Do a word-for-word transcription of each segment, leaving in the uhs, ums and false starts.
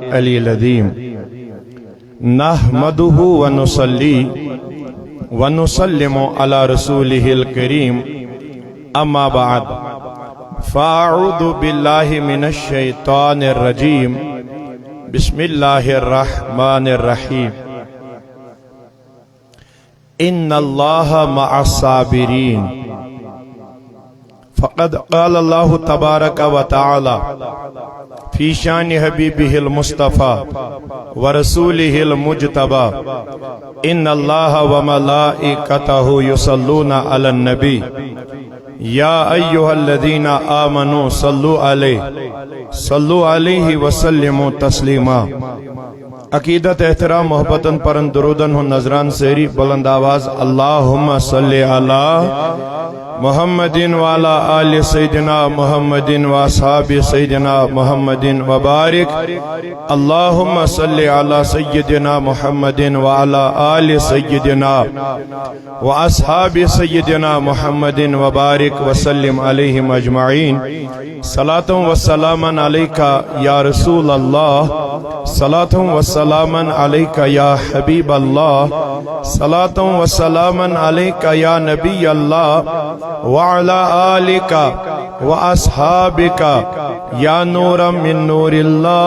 العلي العظيم. نحمده ونصلي ونسلم على رسوله الكريم. أما بعد، فأعوذ بالله من الشيطان الرجيم. بسم الله الرحمن الرحيم. إن الله مع الصابرين. فقد قال الله تبارك وتعالى في شأن حبيبه المصطفى ورسوله المجتبى: إن الله وملائكته يصلون على النبي، يا أيها الذين آمنوا صلوا عليه، صلوا عليه وسلموا تسليما. عقیدت، احترام، محبتن پرن درودن ہُنٛد نذران سٲری بلند آواز: اللهم صل على محمد وعلى آل سيدنا محمد وأصحاب سيدنا محمد وبارك. اللهم صل على سيدنا محمد وعلى آل سيدنا وأصحاب سيدنا محمد وبارك وسلم عليهم أجمعين. صلاة وسلاما عليك يا رسول الله، صلاة وسلاما عليك يا حبيب الله، صلاة وسلاما عليك يا نبي الله، وعلى آلك وأصحابك يا نورا من نور الله.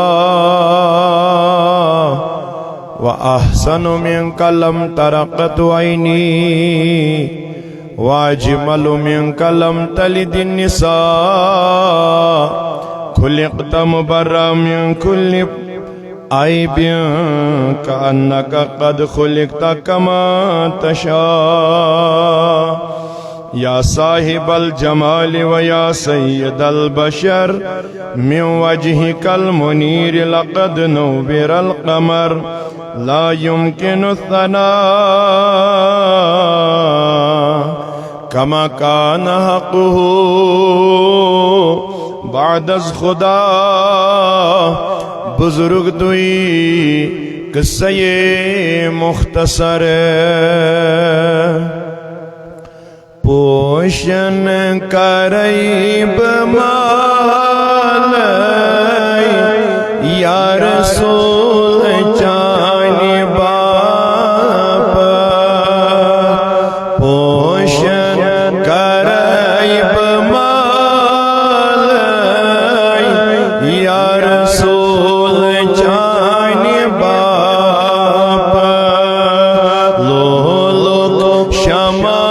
وأحسن منك لم تر قط عيني، وأجمل منك لم تلد النساء. خلقت مبرأ من كل عيب، كأنك قد خلقت كما تشاء. يا صاحب الجمال ويا سيد البشر، من وجهك المنير لقد نور القمر، لا يمكن الثناء كما كان حقه. بعد از خدا بزرگ دوی قصه مختصر. پوشن کرے بہ مالے یا رسول چانہ باپتھ، پوشن کرے بہ مالے یا رسول چانہ باپتھ، لولک شمع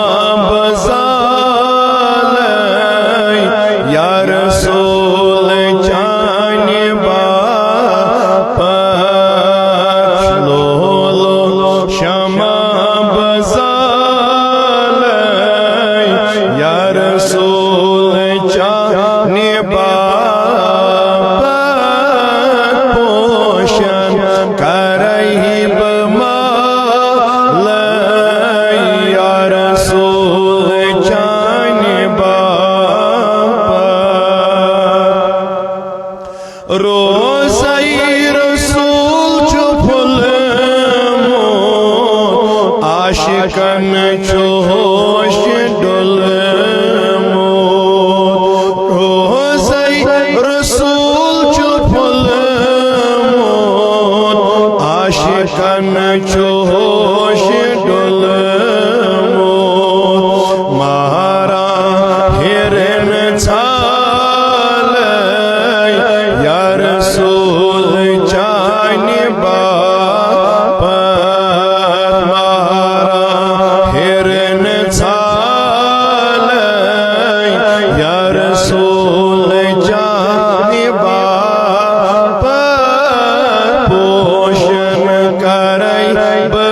بزالے یا رسول چانہ باپتھ، لولک شمع بزالے یا رسول چانہ باپتھ، پوشن کرے بہ مالے یا رسول چانہ باپتھ۔ روضہ رسول چھُ پھوٚلمُت، عاشقن چھُ ہوش ڈوٚلمُت۔ روضہ رسول چھُ پھوٚلمُت، عاشقن چھُ ہوش ڈوٚلمُت۔ مارا ہرن ژھالے یا رسول چانہ باپتھ، مارا ہرن ژھالے یا رسول چانہ باپتھ، پوشن کرے بہ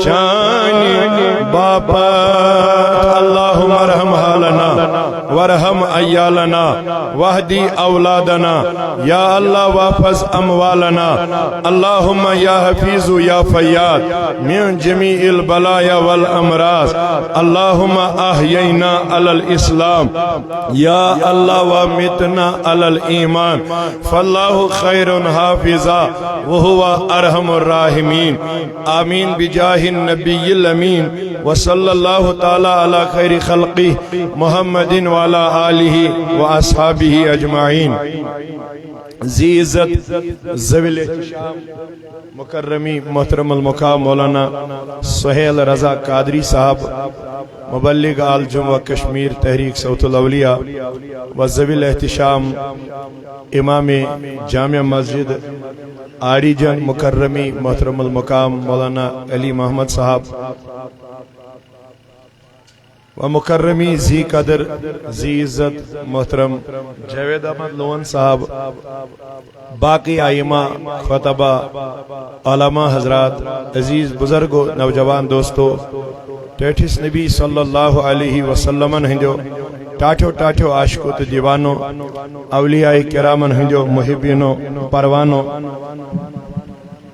چانہِ باپتھ۔ اللهم ارحم حالنا وارحم عيالنا واهد اولادنا۔ يا الله واحفظ اموالنا۔ اللهم يا حفيظ يا فياض من جميع البلايا والامراض۔ اللهم احينا على الاسلام۔ يا الله وامتنا على الايمان۔ فالله خير حافظا وهو ارحم الراحمين۔ آمين بجاه النبي الأمين۔ وصلى الله تعالى على خير خلقه محمد وعلى آله وأصحابه أجمعين۔ ذی عزت ذوی الاحتشام مکرمی محترم المقام مولانا سہیل رضا قادری صاحب، مبلغ آل جمعہ کشمیر تحریک صوت الاولیاء، و ذوی الاحتشام امام جامع مسجد آڑی جن مکرمی محترم المقام مولانا علی محمد صاحب، و مکرمی ذی قدر ذی عزت محترم جاوید احمد لون صاحب، باقی ائمہ، خطبہ، علماء حضرات، عزیز بزرگو، نوجوان دوستو، ٹیٹھس نبی صلی اللہ علیہ وسلمن ہندیو ٹاٹھو ٹاٹھو عاشقو تہٕ دیوانو، اولیاء کرامن ہندیو محبینو، پروانو،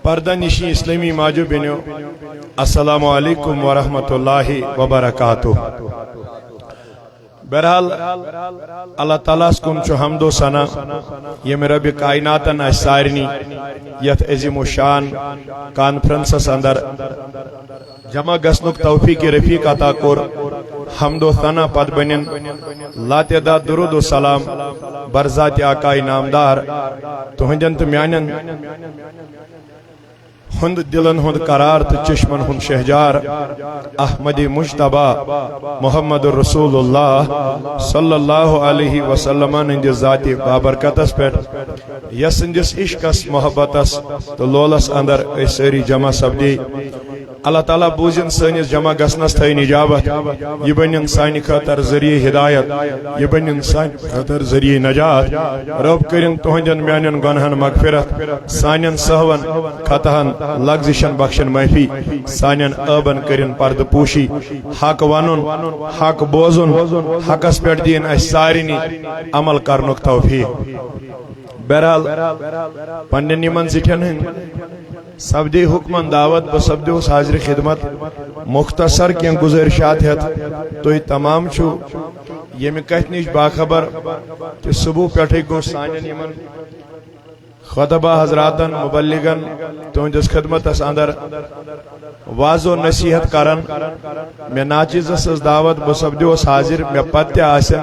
پردہ نشین اسلامی ماجو بینیو، السلام علیکم ورحمۃ اللہ وبرکاتہ۔ بہرحال، اللہ تعالیٰ ہس کُن چھُ حمد و ثنا، ییٚمہِ ربِ کائناتن اسہِ سارنٕے یتھ عظیم الشان کانفرنسس اندر جمع گژھنُک توفیق رفیق عطا کوٚر۔ حمد و ثنا پتہٕ بنن لاتعداد درود و سلام بر ذات آقا نامدار، تُہنٛدٮ۪ن تہٕ میانٮ۪ن ہُنٛد دِلن ہُنٛد قرار تہٕ چشمن ہُنٛد شہجار احمد مجتبیٰ محمد رسول اللہ صلی اللہ علیہ وسلمن ہٕنٛدِ ذاتِ بابرکتس پٮ۪ٹھ، یس سٕنٛدِس عشقس، محبتس تہٕ لولس اندر أسۍ سٲری جمع سپدے۔ اللہ تعالیٰ بوٗزِن سٲنِس جمع گژھنس، تھٲیِن اجابت۔ یہِ بٔنِن سانہِ خٲطرٕ ذٔریعہٕ ہدایت، یہِ بٔنِن سانہِ خٲطرٕ ذٔریعہٕ نجات۔ رب کٔرِن تُہنٛدٮ۪ن میانٮ۪ن گۄنہن مغفرت، سانٮ۪ن سہون، خطاہن، لغزشن بخشن معافی، سانٮ۪ن عٲبن کٔرِن پردٕ پوشی۔ حق ونُن، حق بوزُن، حقس پٮ۪ٹھ دِیِن اسہِ سارنٕے عمل کرنُک توفیق۔ بہرحال، پننٮ۪ن یِمن زِٹھٮ۪ن ہٕنٛدۍ سپدے حکمن دعوت، بہٕ سپدیوس حاضر خدمت۔ مختصر کینٛہہ گزٲرشات ہٮ۪تھ، تُہۍ تمام چھِو ییٚمہِ کتھِ نِش باخبر کہِ صبح پٮ۪ٹھٕے گوٚو سانٮ۪ن یِمن خطبہ حضراتن، مبلغن، تُہنٛدِس خدمتس اندر وعظ و نصیحت کران۔ مےٚ ناچیزس ٲس دعوت، بہٕ سپدیوس حاضر، مےٚ پتہٕ تہِ آسن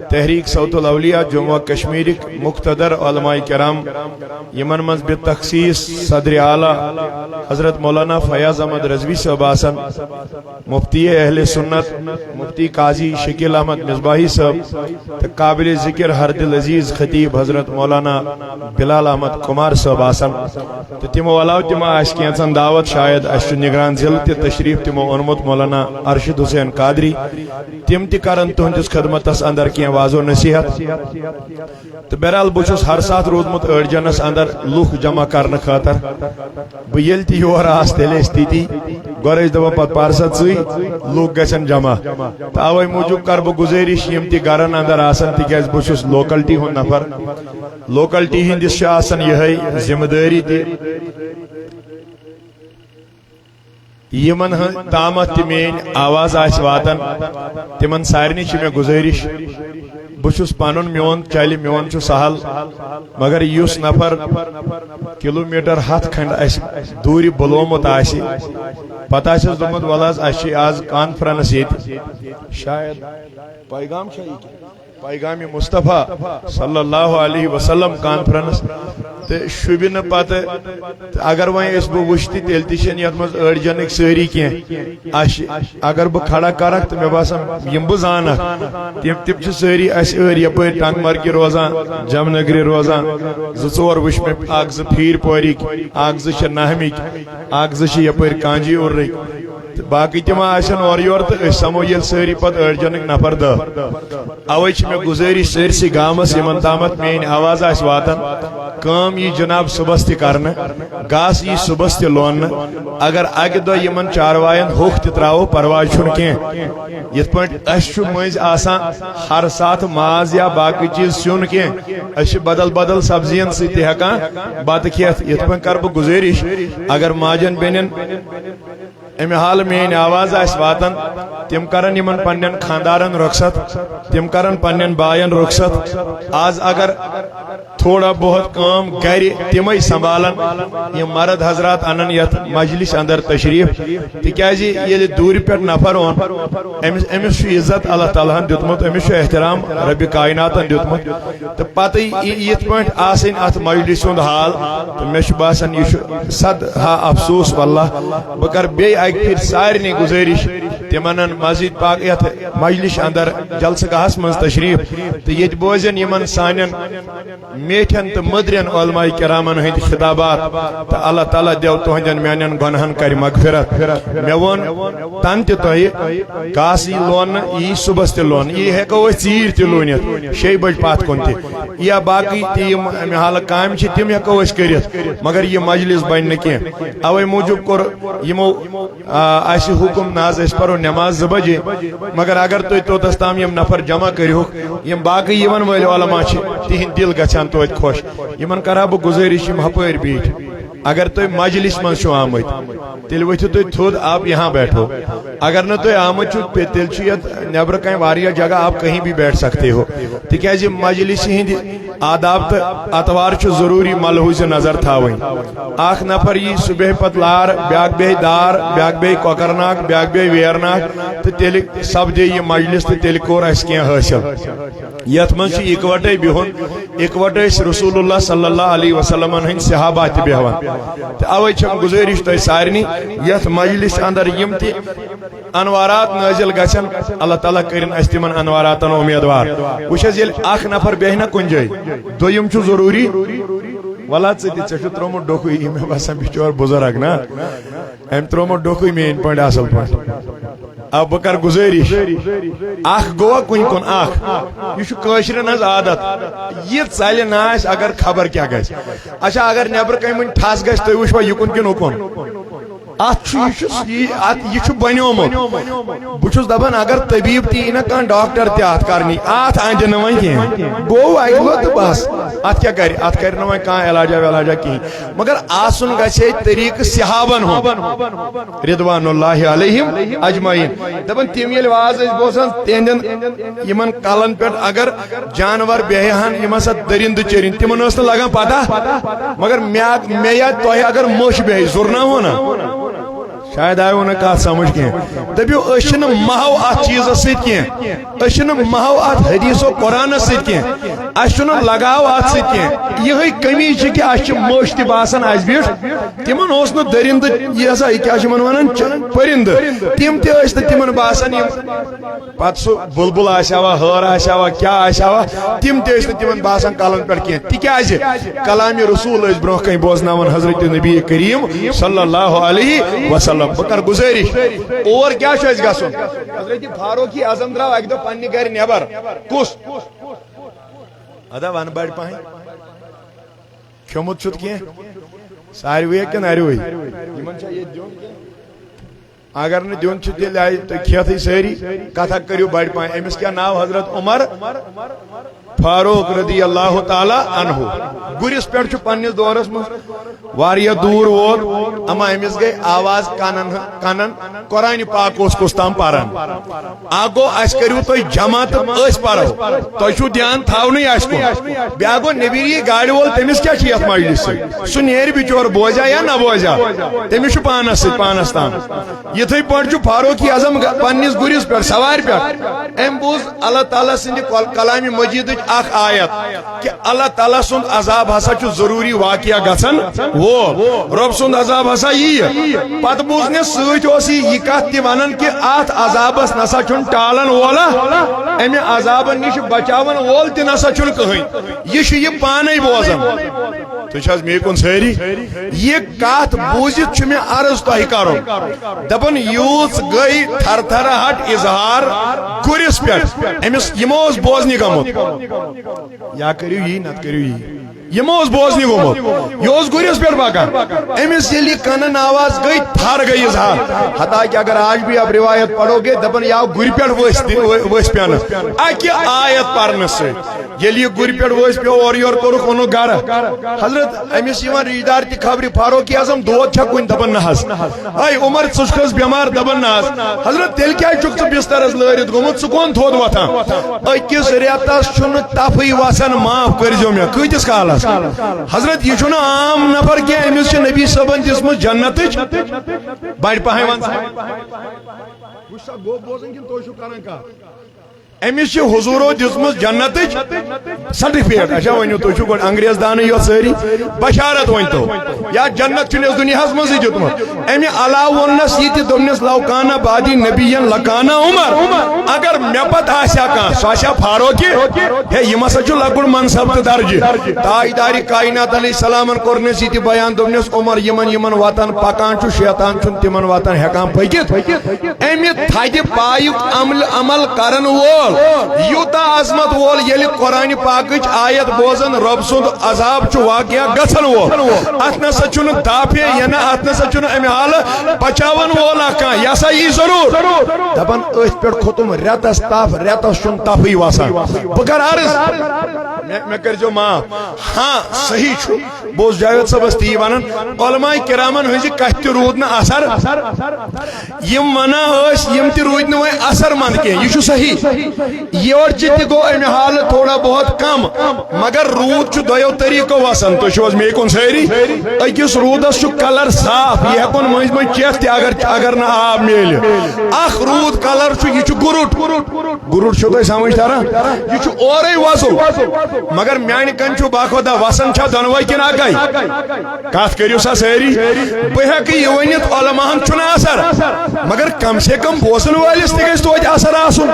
تحریک صوت الاولیاء جموں و کشمیرٕکۍ مقتدر علماء کرام، یِمن منٛز بتخصیص صدر اعلیٰ حضرت مولانا فیاض احمد رضوی صٲب آسن، مفتی اہل سنت مفتی قاضی شکیل احمد مصباحی صٲب تہٕ قابل ذکر ہر دل عزیز خطیب حضرت مولانا بلال احمد کمار صٲب آسن۔ تہٕ تِمو علاوٕ تہِ ما آسہِ کینٛژن دعوت، شاید اسہِ چھُ نگران ضلعہٕ تہِ تشریف تِمو اوٚنمُت، مولانا ارشد حسین قادری، تِم تہِ کرن تُہنٛدِس خدمتس اندر کینٛہہ وعظ و نصیحت۔ تہٕ بہرحال، بہٕ چھُس ہر ساتہٕ روٗدمُت أڑجنس اندر لُکھ جمع کرنہٕ خٲطرٕ۔ بہٕ ییٚلہِ تہِ یور آس، تیٚلہِ ٲسۍ تِتی۔ گۄڈٕ ٲسۍ دَپان، پَتہٕ پَر سا ژٕے، لُکھ گژھن جمع۔ تہٕ اَوَے موٗجوٗب کَرٕ بہٕ گُزٲرِش، یِم تہِ گَرَن اَندَر آسَن، تِکیٛازِ بہٕ چھُس لوکَلٹی ہُنٛد نفر۔ لوکَلٹی ہِنٛدِس چھِ آسان یِہوٚے ذِمہٕ دٲری تہِ۔ یِمَن ہٕنٛدۍ تامَتھ تہِ میٛٲنۍ آواز آسہِ واتان، تِمَن سارنٕے چھِ مےٚ گُزٲرِش۔ بہٕ چھُس پَنُن، میون چَلہِ، میون چھُ سَہَل، مگر یُس نفر کلوٗمیٖٹر ہَتھ کھنٛڈ اَسہِ دوٗرِ بُلومُت آسہِ، پَتہٕ آسٮ۪س دوٚپمُت، "وَلہٕ حظ، اَسہِ چھِ آز کانفرنس ییٚتہِ۔" شاید پیغام چھا یہِ کینٛہہ؟ پیغام مصطفیٰ صلی اللہ علیہ وسلم کانفرنس تہٕ شوٗبہِ نہٕ پَتہٕ۔ تہٕ اگر وۄنۍ أسۍ بہٕ وٕچھِ تہِ، تیٚلہِ تہِ چھِنہٕ یَتھ منٛز أڑۍ جَنٕکۍ سٲری کینٛہہ۔ اَسہِ، اگر بہٕ کھڑا کَرَکھ تہٕ مےٚ باسان یِم بہٕ زانَکھ، تِم، تِم چھِ سٲری اَسہِ أڑۍ یَپٲرۍ ٹنٛگ مرگہِ روزان، جمنگرِ روزان، زٕ ژور وٕچھ مےٚ، اَکھ زٕ پھیٖرۍ پورِکۍ، اَکھ زٕ چھِ نہمٕکۍ، اَکھ زٕ چھِ یَپٲرۍ کانجی اُرٕکۍ۔ تہٕ باقٕے تہِ ما آسن اورٕ یورٕ، تہٕ أسۍ سَمو ییٚلہِ سٲری پَتہٕ أڑۍ جَنٕکۍ نفر دَہ۔ اَوَے چھِ مےٚ گُزٲرِش سٲرسٕے گامَس، یِمَن تامَتھ میٛٲنۍ آواز آسہِ واتان، کٲم یی جناب صُبحس تہِ کرنہٕ، گاسہٕ یی صُبحس تہِ لوننہٕ۔ اگر اکہِ دۄہ یِمن چارواین ہوٚکھ تہِ ترٛاوو، پرواے چھُنہٕ کینٛہہ۔ یِتھ پٲٹھۍ اَسہِ چھُ مٔنٛزۍ آسان ہر ساتہٕ ماز یا باقٕے چیٖز، سیُن کینٛہہ، أسۍ چھِ بدل بدل سبزین سۭتۍ تہِ ہٮ۪کان بتہٕ کھٮ۪تھ۔ یِتھ پٲٹھۍ کرٕ بہٕ گُزٲرِش، اگر ماجن بیٚنٮ۪ن امہِ حالہٕ میٲنۍ آواز آسہِ واتان، تِم کرن یِمن پننٮ۪ن خاندارن رۄخصت، تِم کرن پننٮ۪ن باین رۄخصت۔ آز اگر تھوڑا بہت کٲم گرِ تِمے سنبھالن، یِم مرد حضرات انن یتھ مجلس اندر تشریف، تِکیازِ ییٚلہِ دوٗرِ پٮ۪ٹھ نفر اون، أمِس، أمِس چھُ عزت اللہ تعالیٰ ہن دیُتمُت، أمِس چھُ احترام ربِ کائناتن دیُتمُت۔ تہٕ پتہٕ یہِ یِتھ پٲٹھۍ آسٕنۍ اتھ مجلسہِ ہُنٛد حال، تہٕ مےٚ چھُ باسان، یہِ چھُ صد ہا افسوس۔ واللہ، بہٕ کرٕ بیٚیہِ اکہِ پھِرِ سارنٕے گُزٲرِش، تِمن ان مسجد پاک یتھ مجلس اندر جلسہٕ گاہس منٛز تشریف، تہٕ ییٚتہِ بوزن یِمن سانٮ۪ن میٹھٮ۪ن تہٕ مٔدرٮ۪ن علماء کرامن ہٕنٛدۍ خطابات، تہٕ اللہ تعالیٰ دیو تُہنٛدٮ۪ن میانٮ۪ن گۄناہن کرِ مغفرت۔ مےٚ ووٚن تن تہِ تۄہہِ، گاسہٕ یی لوننہٕ، یی صُبحس تہِ لوننہٕ، یی ہٮ۪کو أسۍ ژیٖرۍ تہِ لوٗنِتھ، شیٚیہِ بجہِ پتھ کُن تہِ، یا باقٕے تہِ یِم امہِ حالہٕ کامہِ چھِ، تِم ہٮ۪کو أسۍ کٔرِتھ، مگر یہِ مجلس بنہِ نہٕ کینٛہہ۔ اوے موٗجوٗب کوٚر یِمو، آ، اسہِ حُکُم، نہ حظ، أسۍ پرو نٮ۪ماز زٕ بجے، مگر اگر تُہۍ توٚتس تام یِم نفر جمع کٔرِہُکھ، یِم باقٕے یِوان وٲلۍ علماء چھِ، تِہنٛدۍ دِل گژھن توتہِ خۄش۔ یِمن کرٕ ہا بہٕ گُزٲرِش، یِم ہپٲرۍ بیٖٹھۍ۔ اگر تُہۍ مجلس منٛز چھِو آمٕتۍ، تیٚلہِ ؤتھِو تُہۍ تھوٚد، آپ یہاں بیٹھو۔ اگر نہٕ تُہۍ آمٕتۍ چھِو، پے-، تیٚلہِ چھُ یتھ نٮ۪برٕ کنہِ واریاہ جگہ، آپ کہیں بھی بیٹھ سکتے ہو۔ تِکیازِ مجلس ہٕنٛدۍ آداب تہٕ اطوار چھُ ضروٗری ملحوظ نظر تھاوٕنۍ۔ اکھ نفر یی صبحے پتہٕ لار، بیاکھ بیٚہہِ دار، بیاکھ بیٚہہِ کۄکرناگ، بیاکھ بیٚہہِ ویرناگ، تہٕ تیٚلہِ سپدے یہِ مجلس تہٕ تیٚلہِ کوٚر اسہِ کینٛہہ حٲصِل۔ یتھ منٛز چھُ اکوٹے بِہُن، اکوٹے ٲسۍ رسول اللہ صلی اللہ علیہ وسلمن ہٕنٛدۍ صحابہ تہِ بیہوان۔ تہٕ اوے چھم گُزٲرِش تۄہہِ سارنٕے، یتھ مجلس اندر یِم تہِ انوارات نٲزِل گژھن، اللہ تعالیٰ کٔرِن اسہِ تِمن انواراتن امیدوار۔ وٕچھ حظ، ییٚلہِ اکھ نفر بیہہِ نہ کُنہِ جایہِ، دوٚیِم چھُ ضروٗری۔ ولا ژٕ تہِ، ژےٚ چھُ ترٛوومُت ڈوکھُے، یہِ مےٚ باسان بِچور بُزرگ نا، أمۍ ترٛوومُت ڈوکھُے میٲنۍ پٲٹھۍ اصل پٲٹھۍ۔ آ، بہٕ کرٕ گُزٲرِش، اکھ گوٚوا کُنہِ کُن اکھ، یہِ چھُ کٲشرٮ۪ن ہٕنٛز عادت، یہِ ژلہِ نہٕ آسہِ اگر خبر کیٛاہ گژھِ۔ اچھا، اگر نٮ۪برٕ کنہِ وُنہِ ٹھس گژھِ، تُہۍ وٕچھوا یہِ کُن کِنہٕ اُکُن؟ اتھ چھُ، یہِ چھُ، یہِ، اتھ، یہِ چھُ بنیومُت۔ بہٕ چھُس دپان، اگر طبیب تہِ یی نہ کانٛہہ، ڈاکٹر تہِ اتھ کرنی، اتھ اندِ نہٕ وۄنۍ کینٛہہ۔ گوٚو اکہِ دۄہ تہٕ بس۔ اتھ کیٛاہ کرِ؟ اتھ کرِ نہٕ وۄنۍ کانٛہہ علاجا ویلاجا کِہیٖنۍ۔ مگر آسُن گژھِ ہے طریٖقہٕ صحابن ہُنٛد، رضوان اللہ علیہم اجمعین۔ دپان، تِم ییٚلہِ واز ٲسۍ بوزان، تِہنٛدٮ۪ن یِمن کلن پٮ۪ٹھ اگر جانور بیہہِ ہن، یِم ہسا درندٕ چرندٕ، تِمن ٲس نہٕ لگان پتہ۔ مگر مےٚ، مےٚ یا تۄہہِ اگر موٚچھ بیہہِ، زُرناوو نا؟ شاید آیوٕ نہٕ کتھ سمجھ کینٛہہ۔ دٔپِو، أسۍ چھِنہٕ محو اتھ چیٖزس سۭتۍ کینٛہہ، أسۍ چھِنہٕ محو اتھ حدیث و قرآنس سۭتۍ کینٛہہ، اسہِ چھُنہٕ لگاو اتھ سۭتۍ کینٛہہ۔ یِہے کمی چھِ کہِ اسہِ چھِ موٚچھ تہِ باسان اسہِ بیٖٹھ۔ تِمن اوس نہٕ درندٕ، یہِ ہسا، یہِ کیٛاہ چھِ یِمن ونان؟ چ-، پٔرِندٕ۔ تِم تہِ ٲسۍ نہٕ تِمن باسان یِم۔ پتہٕ سُہ بُلبُل آسہِ ہوا، ہٲر آسہِ ہوا، کیٛاہ آسہِ ہوا، تِم تہِ ٲسۍ نہٕ تِمن باسان کلن پٮ۪ٹھ کینٛہہ، تِکیٛازِ کلامِ رسول ٲسۍ برونٛہہ کنہِ بوزناوان حضرت نبی کریم صلی اللہ علیہ وسلم۔ بہٕ کرٕ گُزٲرِش، اور کیٛاہ چھُ اَسہِ گژھُن؟ حضرت فاروقی اعظم درٛاو اکہِ دۄہ پننہِ گرِ نٮ۪بر۔ کُس؟ ادا ون بڑِ پہن۔ کھیوٚمُت چھُتھ کینٛہہ؟ ساروٕے کِنہٕ اروٕے؟ یِمن چھا ییٚتہِ دیُن کینٛہہ؟ اگر نہٕ دیُن چھُ، تیٚلہِ آیہِ تُہۍ کھیتھٕے سٲری۔ کتھا کٔرِو بڑِ پہن۔ أمِس کیٛاہ ناو؟ حضرت عمر فاروق رضی اللہ تعالیٰ عنہ۔ گُرِس پٮ۪ٹھ چھُ پننِس دورس منٛز واریاہ دوٗر ووت، اما أمِس گٔے آواز کنن، کنن۔ قرآن پاک اوس کُس تام پران۔ اکھ گوٚو، اسہِ کٔرِو تُہۍ جمع تہٕ أسۍ پرو۔ تۄہہِ چھُو دھیان تھاونُے اسہِ کُن۔ بیٛاکھ گوٚو، نبی یی گاڑِ وول، تٔمِس کیٛاہ چھُ یتھ مجلسہِ سۭتۍ؟ سُہ نیرِ بِچور، بوزیا یا نہ بوزیا، تٔمِس چھُ پانس سۭتۍ، پانس تام۔ یِتھے پٲٹھۍ چھُ فاروقی اعظم گ-، پننِس گُرِس پٮ۪ٹھ، سوارِ پٮ۪ٹھ۔ أمۍ بوٗز اللہ تعالیٰ سٕنٛدِ کل-، کلامِ مجیدٕچ اکھ آیت۔ کہ اللہ تعالیٰ سُنٛد عذاب ہسا چھُ ضروٗری واقعہ گژھن وول۔ رۄب سُنٛد عذاب ہسا یِیہِ۔ پتہٕ بوٗز مےٚ سۭتۍ اوس یہِ، یہِ کتھ تہِ ونان کہ اتھ عذابس نسا چھُنہٕ ٹالن وولا۔ امہِ عذابن نِش بچاون وول تہِ نسا چھُنہٕ کٕہٕنۍ۔ یہِ چھُ یہِ پانے بوزان۔ تُہۍ چھِ حظ مے کُن سٲری؟ یہِ کتھ بوٗزِتھ چھُ مےٚ عرض تۄہہِ کرُن۔ دپان، یوٗژ گٔے تھر تھر ہٹ اظہار گُرِس پٮ۪ٹھ۔ أمِس یِمو اوس بوزنہِ گوٚمُت۔ یا کٔرِو یی، نتہٕ کٔرِو یی۔ یہِ ما اوس بوزنہِ گوٚمُت؟ یہِ اوس گُرِس پٮ۪ٹھ پکان۔ أمِس ییٚلہِ یہِ کنن آواز گٔے، تھر گٔیِس ہا۔ حتیٰ کہ اگر آج بھی آپ روایت پڑھو گے، دپان یہِ آو گُرِ پٮ۪ٹھ ؤسۍ تہِ، ؤ-، ؤسۍ پٮ۪نہٕ اکہِ آیت پرنہٕ سۭتۍ۔ ییٚلہِ یہِ گُرِ پٮ۪ٹھ ؤسۍ پیوٚو، اورٕ یورٕ کوٚرُکھ، اوٚنُکھ گرٕ۔ حضرت، أمِس یِوان رِشتہٕ دار تہِ خبرِ، فاروق اعظم، دود چھا کُنہِ؟ دپان نہ حظ۔ اے عمر، ژٕ چھُکھ حظ بٮ۪مار؟ دپان نہ حظ۔ حضرت، تیٚلہِ کیٛازِ چھُکھ ژٕ بسترس لٲرِتھ گوٚمُت؟ ژٕ کون تھوٚد وۄتھان؟ أکِس رٮ۪تس چھُنہٕ تفٕے وسان، معاف کٔرۍزیو مےٚ۔ کۭتِس کالس؟ حضرت، یہِ چھُنہٕ عام نفر کینٛہہ، أمِس چھِ نبی صٲبن دِژمٕژ جنتٕچ۔ بڑِ پہن ون۔ وٕچھ سا، گوٚو بوزان کِنہٕ تُہۍ چھِو کران کتھ؟ أمِس چھِ حضوٗرو دِژمٕژ جنتٕچ سرٹیفکیٹ۔ اچھا، ؤنِو، تُہۍ چھِو گۄڈٕ انگریز دانٕے یوت سٲری۔ بشارت ؤنۍتو، یا جنت چھُنہٕ یَتھ دُنیاہَس منٛزٕے دیُتمُت۔ اَمہِ علاوٕ ووٚننَس یہِ تہِ، دوٚپنَس، "لو کانہ بعدی نبی لکانہ عمر"۔ اگر مےٚ پتہٕ آسہِ ہا کانٛہہ، سُہ آسہِ ہا فاروقی۔ ہے، یِم ہسا چھُ لۄکُٹ منصب تہٕ درجہِ۔ تاجدارِ کائنات علیہ السلامن کوٚرنَس یہِ تہِ بیان، دوٚپنَس، "عمر، یِمن، یِمن وتن پکان چھُ، شیطان چھُنہٕ تِمن وتن ہٮ۪کان پٔکِتھ۔" امہِ تھدِ پایُک عمل، عمل کرن وول، یوٗتاہ عظمت وول، ییٚلہِ قرآنِ پاکٕچ آیت بوزن رۄب سُنٛد عذاب چھُ واقع گژھن وول۔ اتھ نسا چھُنہٕ دافع، یعنی اتھ نسا چھُنہٕ امہِ حالہٕ بچاون وول اکھ کانٛہہ۔ یہِ ہسا یی ضروٗر۔ دپان، أتھۍ پٮ۪ٹھ کھوٚتُم رٮ۪تس تپھ، رٮ۪تس چھُنہٕ تپھٕے وسان۔ بہٕ کرٕ عرض، مےٚ، مےٚ کٔرۍزیو معاف۔ ہاں، صحیح چھُ۔ بہٕ اوسُس جاوید صٲبس تی ونان، علماء کرامن ہٕنٛزِ کتھِ تہِ روٗد نہٕ اثر۔ یِم ونان ٲسۍ، یِم تہِ روٗدۍ نہٕ وۄنۍ اثر مند کینٛہہ، یہِ چھُ صحیح۔ یورٕ چہِ تہِ گوٚو امہِ حالہٕ تھوڑا بہت کم، مگر روٗد چھُ دۄیو طریٖقو وسان۔ تُہۍ چھِو حظ مے کُن سٲری؟ أکِس روٗدس چھُ colour صاف، یہِ ہٮ۪کون مٔنٛزۍ مٔنٛزۍ چٮ۪تھ تہِ، اگر، اگر نہٕ آب میلہِ۔ اکھ روٗد colour چھُ، یہِ چھُ گُرُٹ۔ گُرُٹ چھُو تۄہہِ سمجھ تران؟ یہِ چھُ اورَے وۄزُل۔ مگر میانہِ کنۍ چھُ باخۄدا وسان چھا دۄنوَے کِنہٕ اَکَے؟ کتھ کٔرِو سا سٲری۔ بہٕ ہٮ۪کہٕ یہِ ؤنِتھ، علماہن چھُنہٕ اثر، مگر کم سے کم بوزن وٲلِس تہِ گژھِ توتہِ اثر آسُن۔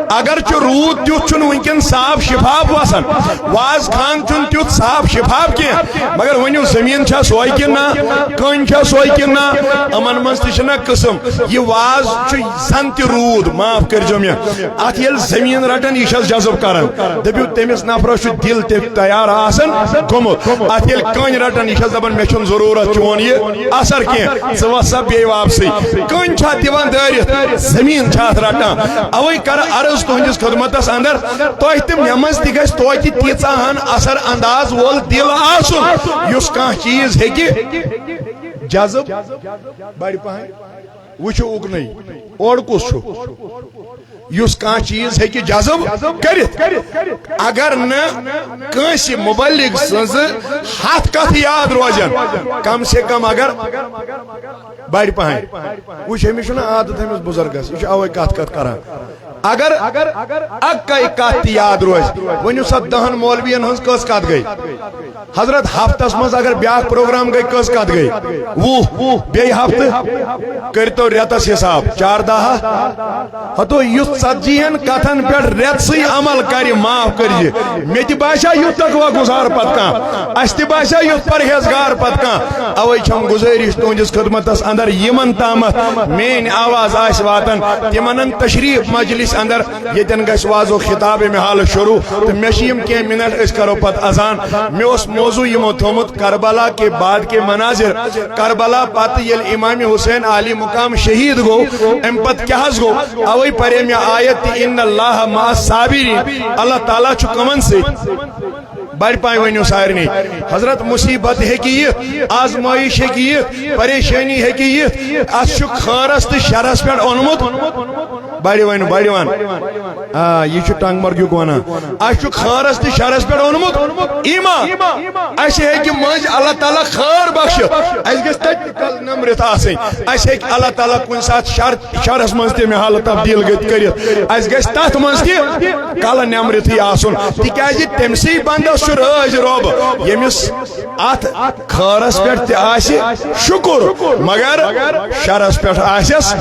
اگرچہِ روٗد تیُتھ چھُنہٕ وٕنکٮ۪ن صاف شفاف وسان، واز خان چھُنہٕ تیُتھ صاف شفاف کینٛہہ، مگر ؤنِو، زٔمیٖن چھا سۄے کِنہٕ نہ؟ کٔنۍ چھا سۄے کِنہٕ نہ؟ یِمن منٛز تہِ چھِنہ قٕسم۔ یہِ واز چھُ زن تہِ روٗد، معاف کٔرۍزیو مےٚ۔ اتھ ییٚلہِ زٔمیٖن رٹان، یہِ چھس جذب کران۔ دٔپِو، تٔمِس نفرس چھُ دِل تہِ تیار آسان گوٚمُت۔ اتھ ییٚلہِ کٔنۍ رٹان، یہِ چھس دپان، مےٚ چھُنہٕ ضروٗرت چون یہِ اثر کینٛہہ، ژٕ وس سا بیٚیہِ واپسٕے۔ کٔنۍ چھِ اتھ دِوان دٲرِتھ، زٔمیٖن چھِ اتھ رٹان۔ اوے کرٕ عرض تُہنٛدِس خدمتس اندر، تۄہہِ تہٕ مےٚ منٛز تہِ گژھِ توتہِ تیٖژاہ ہن اثر انداز وول دِل آسُن، یُس کانٛہہ چیٖز ہیٚکہِ جذب بڑِ پہن۔ وٕچھِو اُکنُے، اورٕ کُس چھُ، یُس کانٛہہ چیٖز ہیٚکہِ جذب کٔرِتھ۔ اگر نہٕ کٲنٛسہِ مُبلِغ سٕنٛزٕ ہتھ کتھٕ یاد روزن، کم سے کم اگر بڑِ پہن۔ وٕچھ، أمِس چھُنہٕ عادت، أمِس بُزرگس، یہِ چھُ اوے کتھ کتھ کران۔ اگر اکے کتھ تہِ یاد روزِ، ؤنِو سا، دہن مولوین ہٕنٛز کٔژ کتھ گٔے؟ حضرت، ہفتس منٛز اگر بیاکھ پروگرام گٔے، کٔژ کتھ گٔے؟ وُہ۔ بیٚیہِ ہفتہٕ کٔرۍتو رٮ۪تس حساب، چار دہ۔ ہتو، یُس ژتجی ہن کتھن پٮ۪ٹھ رٮ۪تسٕے عمل کرِ، معاف کٔرِزِ، مےٚ تہِ باسیٛا یُتھ تقوی گُزار پتہٕ کانٛہہ، اسہِ تہِ باسیٛا یُتھ پرہیزگار پتہٕ کانٛہہ۔ اوے چھم گُزٲرِش تُہنٛدِس خدمتس اندر، یِمن تامتھ میٲنۍ آواز آسہِ واتان، تِمن ان تشریف مجلس اندر، ییٚتٮ۪ن گژھِ وازُک خطاب امہِ حالہٕ شروع، تہٕ مےٚ چھِ یِم کینٛہہ منٹ، أسۍ کرو پتہٕ اذان۔ مےٚ اوس موضوع یِمو تھوٚومُت کربلا کے بعد کے مناظر، کربلا پتہٕ ییٚلہِ امام حسین عالی مقام شہید گوٚو، امہِ پتہٕ کیٛاہ حظ گوٚو؟ اوے پرے مےٚ آیت تہِ، "ان اللہ مع الصابرین"، اللہ تعالیٰ چھُ کٕمن سۭتۍ؟ بڑِ پایہِ ؤنِو سارنٕے۔ حضرت، مصیبت ہیٚکہِ یِتھ، آزمٲیِش ہیٚکہِ یِتھ، پریشٲنی ہیٚکہِ یِتھ۔ اَسہِ چھُ خٲرس تہٕ شرس پٮ۪ٹھ اوٚنمُت۔ بڑِ ؤنِو، بڑِ وَن۔ آ، یہِ چھُ ٹنگ مرگیُک وَنان۔ اَسہِ چھُ خٲرس تہٕ شرس پٮ۪ٹھ اوٚنمُت ایمان۔ اَسہِ ہیٚکہِ مٔنٛزۍ اللہ تعالیٰ خٲر بخشِتھ۔ اَسہِ گژھِ تَتہِ تہِ کل نمرِتھ آسٕنۍ۔ اَسہِ ہیٚکہِ اللہ تعالیٰ کُنہِ ساتہٕ شر شرس منٛز تہِ مےٚ حالت تبدیل گٔژھِتھ کٔرِتھ۔ اَسہِ گژھِ تتھ منٛز تہِ کلہٕ نیمرِتھٕے آسُن، تِکیازِ تٔمسٕے بندس چھُ رٲضۍ رۄب، ییٚمِس اتھ خٲرس پٮ۪ٹھ تہِ آسہِ شُکر، مگر شرس پٮ۪ٹھ آسٮ۪س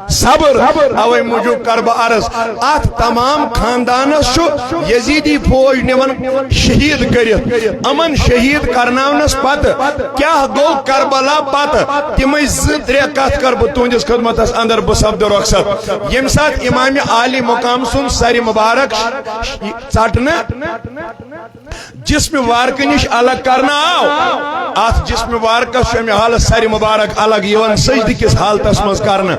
صبر۔ اوے موٗجوٗب کرٕ بہٕ عرض، اتھ تمام خاندانس چھُ یزیدی فوج نِوان شہید کٔرِتھ۔ یِمن شہید کرناونس پتہٕ کیٛاہ گوٚو کربلا پتہٕ؟ تِمے زٕ ترٛےٚ کتھ کرٕ بہٕ تُہنٛدِس خدمتس اندر، بہٕ سپدٕ رۄخصت۔ ییٚمہِ ساتہٕ امام عالی مقام سُنٛد سرِ مبارک ژٹنہٕ جسم مبارکہٕ نِش الگ کرنہٕ آو۔ اتھ جسم مبارکس چھُ امہِ حالہٕ سرِ مبارک الگ یِوان سجدٕ کِس حالتس منٛز کرنہٕ۔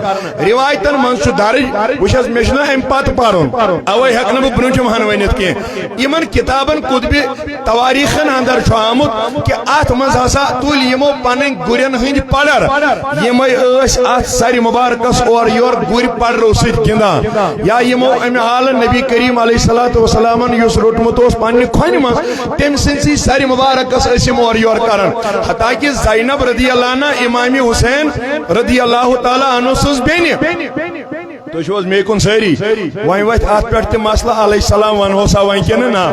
روایتن منٛز چھُ درج، وٕچھ حظ، مےٚ چھُنہٕ امہِ پتہٕ پرُن، اوے ہٮ۪کہٕ نہٕ بہٕ برٛونٛٹھِم ہن ؤنِتھ کینٛہہ۔ یِمن کتابن کُتبہِ تواریخن اندر چھُ آمُت کہِ اتھ منٛز ہسا تُلۍ یِمو پنٕنۍ گُرٮ۪ن ہٕنٛدۍ پڑر، یِمے ٲسۍ اتھ سرِ مبارکس اورٕ یورٕ گُرۍ پڑرو سۭتۍ گِنٛدان، یا یِمو امہِ حالہٕ نبی کریم علیہ الصلوۃ والسلامن یُس روٚٹمُت اوس پننہِ کھۄنہِ منٛز، تٔمۍ سٕنٛدسٕے سرِ مبارکس ٲسۍ یِم اورٕ یورٕ کران۔ حتیٰ کہ زینب رضی اللہ عنہ امام حسین رضی اللہ تعالیٰ عنہ سٕنٛز بیٚنہِ۔ تُہۍ چھِو حظ مے کُن سٲری؟ وۄنۍ وۄتھِ اَتھ پٮ۪ٹھ تہِ مسلہٕ، علیہ السلام وَنہو سا وۄنۍ کِنہٕ نہ؟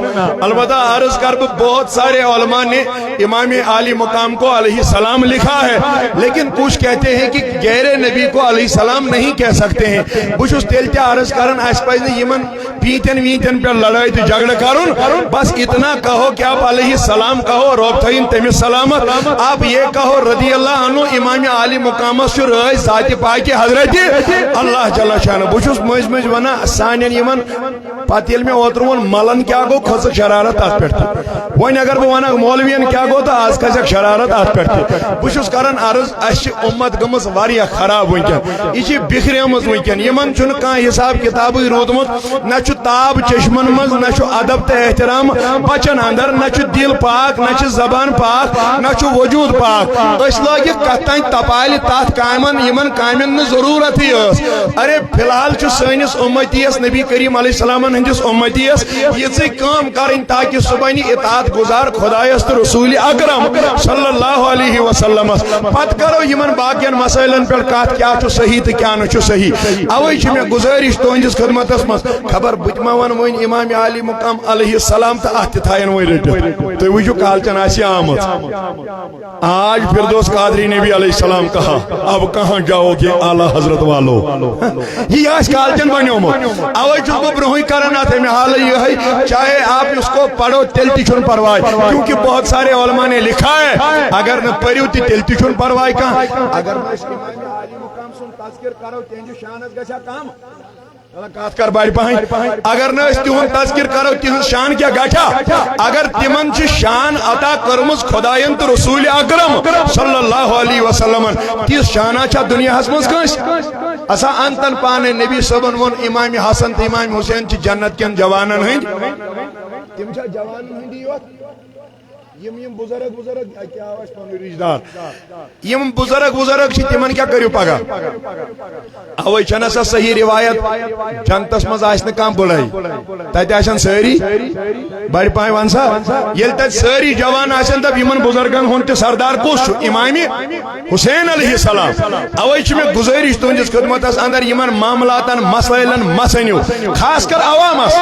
البتہ عرض کر بہٕ، بہت سارے علماء نے امام عالی مقام کو علیہ السلام لکھا ہے، لیکن کچھ کہتے ہیں کہ غیر نبی کو علیہ السلام نہیں کہہ سکتے ہیں۔ بہٕ چھُس تیٚلہِ تہِ عرض کران، اَسہِ پَزِ نہٕ یِمن پیٖنتٮ۪ن ویٖنتٮ۪ن پٮ۪ٹھ لڑٲے تہٕ جھگڑٕ کرُن۔ بس اتنا کہو کہ آپ علیہ السلام کہو، رۄب تھٲیِن تٔمِس سلامت۔ آپ یہ کہو رضی اللہ عنہ، امام عالی مقامس چھُ رٲضۍ ذاتِ پاکہِ حضرت اللہ جل شانہ۔ بہٕ چھُس مٔنٛزۍ مٔنٛزۍ ونان سانٮ۪ن یِمن، پتہٕ ییٚلہِ مےٚ اوترٕ ووٚن ملن کیٛاہ گوٚو، کھٔژٕکھ شرارت اتھ پٮ۪ٹھ تہِ۔ وۄنۍ اگر بہٕ ونکھ مولوین کیٛاہ گوٚو تہٕ از کھسٮ۪کھ شرارت اتھ پٮ۪ٹھ تہِ۔ بہٕ چھُس کران عرض، اسہِ چھِ اُمت گٔمٕژ واریاہ خراب وٕنکٮ۪ن، یہِ چھِ بِکھریمٕژ وٕنکٮ۪ن، یِمن چھُنہٕ کانٛہہ حساب کتابٕے روٗدمُت، نہ چھُ تاب چشمن منٛز، نہ چھُ ادب تہٕ احترام بچن اندر، نہ چھُ دل پاک، نہ چھِ زبان پاک، نہ چھُ وجود پاک۔ أسۍ لٲگِکھ کتھ تام تپالہِ تتھ کامٮ۪ن، یِمن کامٮ۪ن نہٕ ضروٗرتٕے ٲس۔ ارے، فی الحال چھُ سٲنِس اُمتی یس، نبی کریم علیہ السلامن ہٕنٛدِس اُمتی یس، یِژٕے کٲم کرٕنۍ تاکہ سُہ بنہِ اطاعت گزار خدایس تہٕ رسول اکرم صلی اللہ علیہ وسلمس۔ پتہٕ کرو یِمن باقین مسائلن پٮ۪ٹھ کتھ، کیٛاہ چھُ صحیح تہٕ کیٛاہ نہٕ چھُ صحیح۔ اوے چھِ مےٚ گزٲرش تُہنٛدِس خدمتس منٛز، خبر بہٕ تہِ ما ونہٕ وۄنۍ امام عالی مقام علیہ السلام تہٕ اتھ تہِ تھاین وۄنۍ رٔٹِتھ۔ تُہۍ وٕچھِو کالچن آسہِ آمٕژ۔ آج فردوس قادری نے بھی علیہ السلام کہا، اب کہاں جاؤ گے اعلیٰ حضرت والو؟ یہِ آسہِ کالچن بنیومُت۔ اوے چھُس بہٕ برونٛہٕے کران اتھ امہِ حالہٕ یِہے، چاہے آپ اس کو پڑھو تیٚلہِ تہِ چھُنہٕ پرواے، کیونکہ بہت سارے علماء نے لکھا ہے، اگر نہٕ پٔرِو تہِ تیٚلہِ تہِ چھُنہٕ پرواے کانٛہہ۔ اگر نہٕ أسۍ امام عالی مقام سُنٛد تذکر کرو، تِہنٛدِس شانس گژھِ ہا کم؟ کتھ کر بڑِ پہن۔ اگر نہٕ أسۍ تِہُنٛد تذکر کرو، تِہنٛز شان کیٛاہ گژھِ ہا؟ اگر تِمن چھِ شان عطا کٔرمٕژ خداین تہٕ رسول اکرم صلی اللہ علیہ وسلمن، تِژھ شانہ چھا دنیاہس منٛز کٲنٛسہِ؟ اسا انتن پانے نبی صٲبن ووٚن، امام حسن تہٕ امام حسین چھِ جنت کٮ۪ن جوانن ہٕنٛدۍ۔ تِم چھا جوانن ہٕنٛدی یوت؟ یِم، یِم بُزرگ، بُزرگ، کیٛاہ آو اَسہِ پَنُن رِشتہٕ دار؟ یِم بُزرگ، بُزرگ چھِ، تِمن کیٛاہ کٔرِو پگاہ؟ اوے چھَنہٕ سۄ صحیح روایت، جنتس منٛز آسہِ نہٕ کانٛہہ بُڑے، تَتہِ آسن سٲری بڑِ پاے۔ وَن سا، ییٚلہِ تَتہِ سٲری جوان آسن، دَپ، یِمن بُزرگن ہُنٛد تہِ سردار کُس چھُ؟ امام حسین علیہ السلام۔ اوے چھِ مےٚ گُزٲرِش تُہنٛدِس خدمتس اندر، یِمن معاملاتن، مسائلن مہ ژھنِو، خاص کر عوامس۔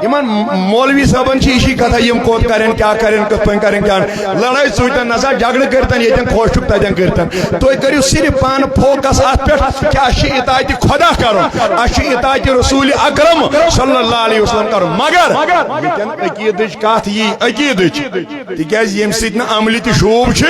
یِمن مولوی صٲبن چھِ یِشی کتھا، یِم کوٚت کرن، کیٛاہ کرن، کِتھ پٲٹھۍ کرن، کیٛاہ نہٕ۔ لڑٲے ژوٗٹن نسا، جھگڑٕ کٔرتن، ییٚتٮ۪ن خۄش چھُکھ تتٮ۪ن کٔرتن۔ تُہۍ کٔرِو صرف پانہٕ focus اتھ پٮ۪ٹھ کہِ اسہِ چھِ اطاعتِ خدا کرُن، اسہِ چھُ اطاعتِ رسول اکرم صلی اللہ علیہ وسلم کرُن۔ مگر ییٚتٮ۪ن عقیدٕچ کتھ یی، عقیدٕچ، تِکیازِ ییٚمہِ سۭتۍ نہٕ عملہِ تہِ شوٗب چھِ،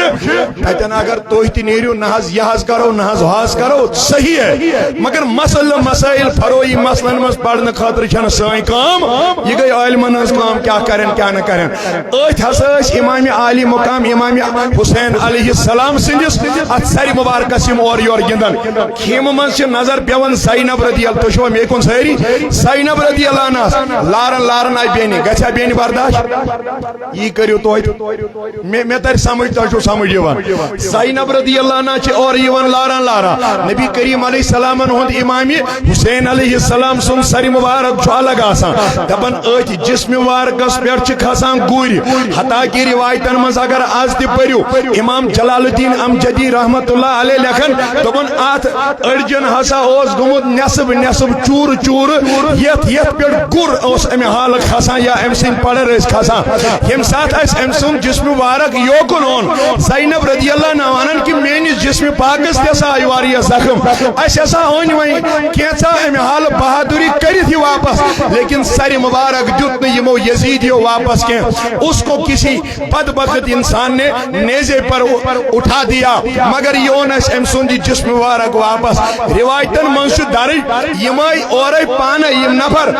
تتٮ۪ن اگر تُہۍ تہِ نیٖرِو، نہ حظ یہِ حظ کرو، نہ حظ ہُہ حظ کرو، صحیح ہے، مگر مسلہٕ مسائل، فروعی مسلن منٛز پرنہٕ خٲطرٕ چھنہٕ سٲنۍ کٲم، یہِ گٔے عٲلمن ہٕنٛز کٲم، کیٛاہ کرن، کیٛاہ نہٕ کرن۔ أتھۍ ہسا ٲسۍ امام عالی مقام امام حسین علیہ السلام سٕنٛدِس اتھ سرِ مبارکس یِم اورٕ یورٕ گِنٛدان۔ خیمہٕ منٛز چھِ نظر پٮ۪وان زینب رضی اللہ، تُہۍ چھِوا مے کُن سٲری؟ زینب رضی اللہ عنہس لارن لارن آیہِ بیٚنہِ، گژھِ ہا بیٚنہِ برداش؟ یی کٔرِو تُہۍ۔ مےٚ، مےٚ تَرِ سمجھ، تۄہہِ چھُو سمجھ یِوان۔ زینب رضی اللہ عنہا چھِ اورٕ یِوان لاران لاران۔ نبی کریم علیہ السلامن ہُنٛد امام حسین علیہ السلام سُنٛد سرِ مبارک چھُ الگ آسان۔ دپان، أتھۍ جسم مبارکس پٮ۪ٹھ چھِ کھسان گُرۍ۔ حتیٰ کہ روایتن منٛز اگر از تہِ پٔرِو، امام جلال الدین امجدی رحمتہ اللہ علیہ لیکھان، دوٚپُن، اتھ أڑجن ہسا اوس گوٚمُت نٮ۪صٕب نٮ۪صٕب، چوٗرٕ چوٗرٕ، یتھ یتھ پٮ۪ٹھ گُر اوس امہِ حالہٕ کھسان یا أمۍ سٕنٛدۍ پڑر ٲسۍ کھسان۔ ییٚمہِ ساتہٕ اسہِ أمۍ سُنٛد جسم مبارک یوکُن اوٚن، زینب رضی اللہ عنہا ونان کہِ میٲنِس جسم پاکس تہِ ہسا آیہِ واریاہ زخم۔ اسہِ ہسا أنۍ وۄنۍ کینٛژھا امہِ حالہٕ بہادری کٔرِتھ یہِ واپس، لیکن سرِ مبارک دیُت نہٕ یِمو یزیدیو واپس کینٛہہ۔ اس کو کسی بدبخت انسان نے نیزے پر اٹھا دیا، مگر یہ اوٚن اسہِ أمۍ سُنٛد یہِ جسم مبارک واپس۔ روایتن منٛز چھُ درج، یِم آے اورے پانہٕ یِم نفر۔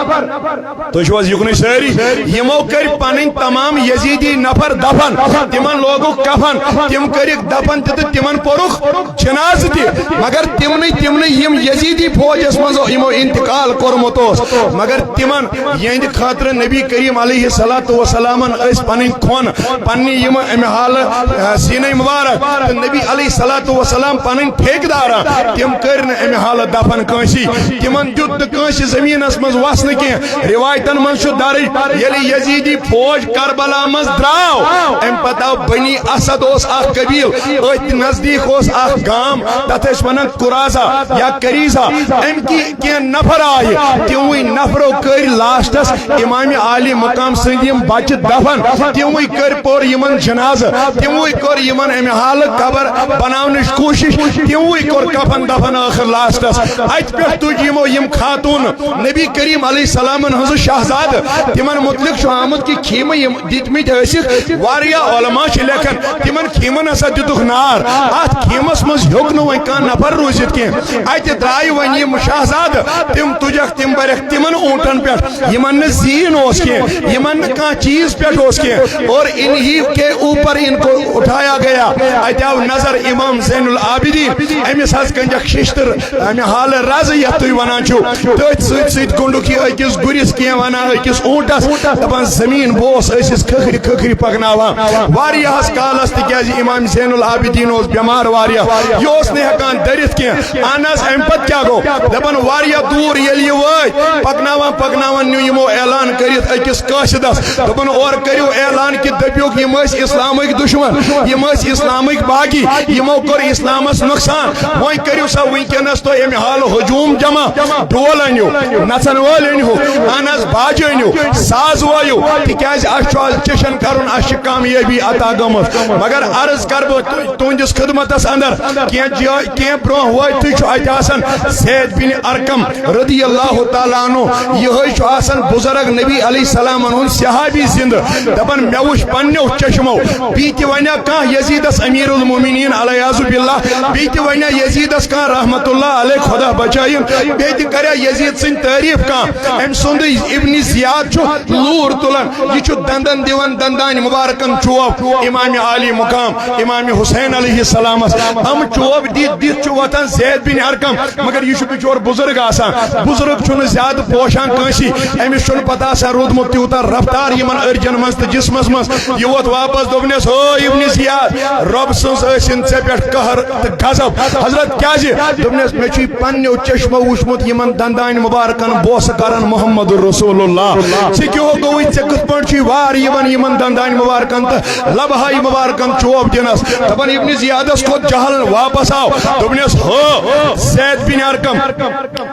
تُہۍ چھِو حظ یُکنُے سٲری؟ یِمو کٔرۍ پنٕنۍ تمام یزیدی نفر دفن، تِمن لوگُکھ کفن، تِم کٔرِکھ دفن تہِ تہٕ تِمن پوٚرُکھ جنازٕ تہِ۔ مگر تِمنٕے، تِمنٕے یِم یزیدی فوجس منٛز یِمو انتقال کوٚرمُت اوس، مگر تِمن یِہنٛدِ خٲطرٕ نبی کریم علیہ الصلوۃ والسلامن ٲسۍ پنٕنۍ کھۄن، پننہِ یِم امہِ حالہٕ، آ، سیٖنَے مُبارک تہٕ نبی علیہ الصلوۃ والسلام پنٕنۍ ٹھیکہٕ دارا، تِم کٔرۍ نہٕ امہِ حالہٕ دفن کٲنٛسی۔ تِمن دیُت نہٕ کٲنٛسہِ زٔمیٖنس منٛز وسنہٕ کینٛہہ۔ روایتن منٛز چھُ درج، ییٚلہِ یزیدی فوج کربلا منٛز درٛاو، امہِ پتہٕ آو بنی اسد اوس اکھ قبیٖل، أتھۍ نزدیٖک اوس اکھ گام، تتھ ٲسۍ ونان قرازہ یا کریزہ۔ امہِ کی کینٛہہ نفر آیہِ، تِموٕے نفرو کٔرۍ لاسٹس امام عالی مقام سٕنٛدۍ یِم بچہٕ دفن، تِموٕے کٔرۍ پوٚر یِمن جنازٕ، تِموٕے کوٚر یِمن امہِ حالہٕ قبر بناونٕچ کوٗشش، تِموٕے کوٚر کفن دفن ٲخر لاسٹس۔ اتہِ پٮ۪ٹھ تُج یِمو یِم خاتوٗن نبی کریم علیہ السلامن ہٕنٛز شہزادٕ، تِمن متعلق چھُ آمُت کہِ خیمہٕ یِم دِتمٕتۍ ٲسِکھ۔ واریاہ علماء چھِ لیکھان، تِمن خیمن ہسا دِتُکھ نار، اتھ خیمس منٛز ہیوٚک نہٕ وۄنۍ کانٛہہ نفر روٗزِتھ کینٛہہ۔ اتہِ درٛایہِ وۄنۍ یِم شہزادٕ، تِم تُجکھ، تِم برکھ تِمن اوٗنٹن پٮ۪ٹھ، یِمن نہٕ زیٖن اوس کینٛہہ، یِمن نہٕ کانٛہہ چیٖز پٮ۪ٹھ اوس کینٛہہ۔ اور انہی کے اوپر ان کو اٹھایا گیا۔ اتہِ آو نظر امام زین العابدین، أمِس حظ گنٛجکھ ششتٕر، امہِ حالہٕ رزٕ یتھ تُہۍ ونان چھِو، تٔتھۍ سۭتۍ سۭتۍ گوٚنڈُکھ یہِ أکِس گُرِس، کینٛہہ ونان أکِس اوٗنٹس، دپان زٔمیٖن بوس ٲسِس کھکھرِ کھکھرِ پکناوان۔ واریاہس کالس، تِکیازِ امام زین العابدین اوس بٮ۪مار واریاہ، یہِ اوس نہٕ ہٮ۪کان دٔرِتھ کینٛہہ۔ اہن حظ، امہِ پتہٕ کیٛاہ گوٚو؟ دپان واریاہ دوٗر ییٚلہِ یہِ وٲتۍ، پکناوان پکناوان نیوٗ یِمو اعلان کٔرِتھ أکِس قٲصدس، دپان اورٕ کٔرِو اعلان کہِ دٔپِوکھ یِم ٲسۍ اسلامٕکۍ دُشمن، یِم ٲسۍ اسلامٕکۍ باغی، یِمو کوٚر اسلامس نۄقصان۔ وۄنۍ کٔرِو سا وٕنکیٚنس تُہۍ امہِ حالہٕ ہجوم جمع، ڈول أنِو، نژن وٲلۍ أنِو، اہن حظ باجہِ أنِو، ساز وٲیِو، تِکیازِ اسہِ چھُ آز جشن کرُن، اسہِ چھِ کامیٲبی عطا گٔمٕژ۔ مگر عرض کرٕ بہٕ تُہۍ تُہنٛدِس خدمتس اندر کینٛہہ جا-، کینٛہہ برونٛہہ وٲتۍ تُہۍ چھُ اتہِ آسان زید بن ارقم رضی اللہ تعالیٰ عنہ، یِہوٚے چھُ آسان بزرگ نبی علیہ السلامن ہُنٛد صحابی زندٕ، دپان مےٚ وُچھ پننیو چشمو، بیٚیہِ تہِ ونیا کانٛہہ یزیدس امیر المومنین علیہ باللہ، بیٚیہِ تہِ ونیا یزیدس کانٛہہ رحمت اللہ علیہ خدا بچٲیِن، بیٚیہِ تہِ کریا یزید سٕنٛدۍ تعریف کانٛہہ۔ أمۍ سُنٛدٕے ابن زیاد چھُ لوٗر تُلان، یہِ چھُ دندن دِوان دندانہِ مبارکن چوب امام عالی مقام، امام حسین علیہ السلامس۔ یِم چوب دِتھ دِتھ چھُ وۄتھان زید بن ارقم، مگر یہِ چھُ بچور بزرگ آسان، بزرگ چھُنہٕ زیادٕ پوشان کٲنٛسی، أمِس چھُنہٕ پتہ آسان روٗدمُت تیوٗتاہ رفتار یِمن أرجن منٛز تہٕ جسمس منٛز۔ یہِ ووت واپس، دوٚپنس، "ہو ابن زیاد، رۄب سٕنٛز ٲسِن ژےٚ پٮ۪ٹھ قہر تہٕ غضب۔" حضرت کیازِ؟ دوٚپنس، "مےٚ چھُے پننیو چشمو وُچھمُت یِمن دندانہِ مبارکن بوسہٕ کران محمد رسول اللہ۔ ژےٚ کیٛاہ گوٚوُے؟ ژےٚ کِتھ پٲٹھۍ چھُے وار یِوان یِمن دندانہِ مبارکن تہٕ لبہٕ ہاے مبارکن چوب دِنس؟" دپان ابن زیادس کھوٚت جہل، واپس آو، دوٚپنس، "ہو زید بن ارقم،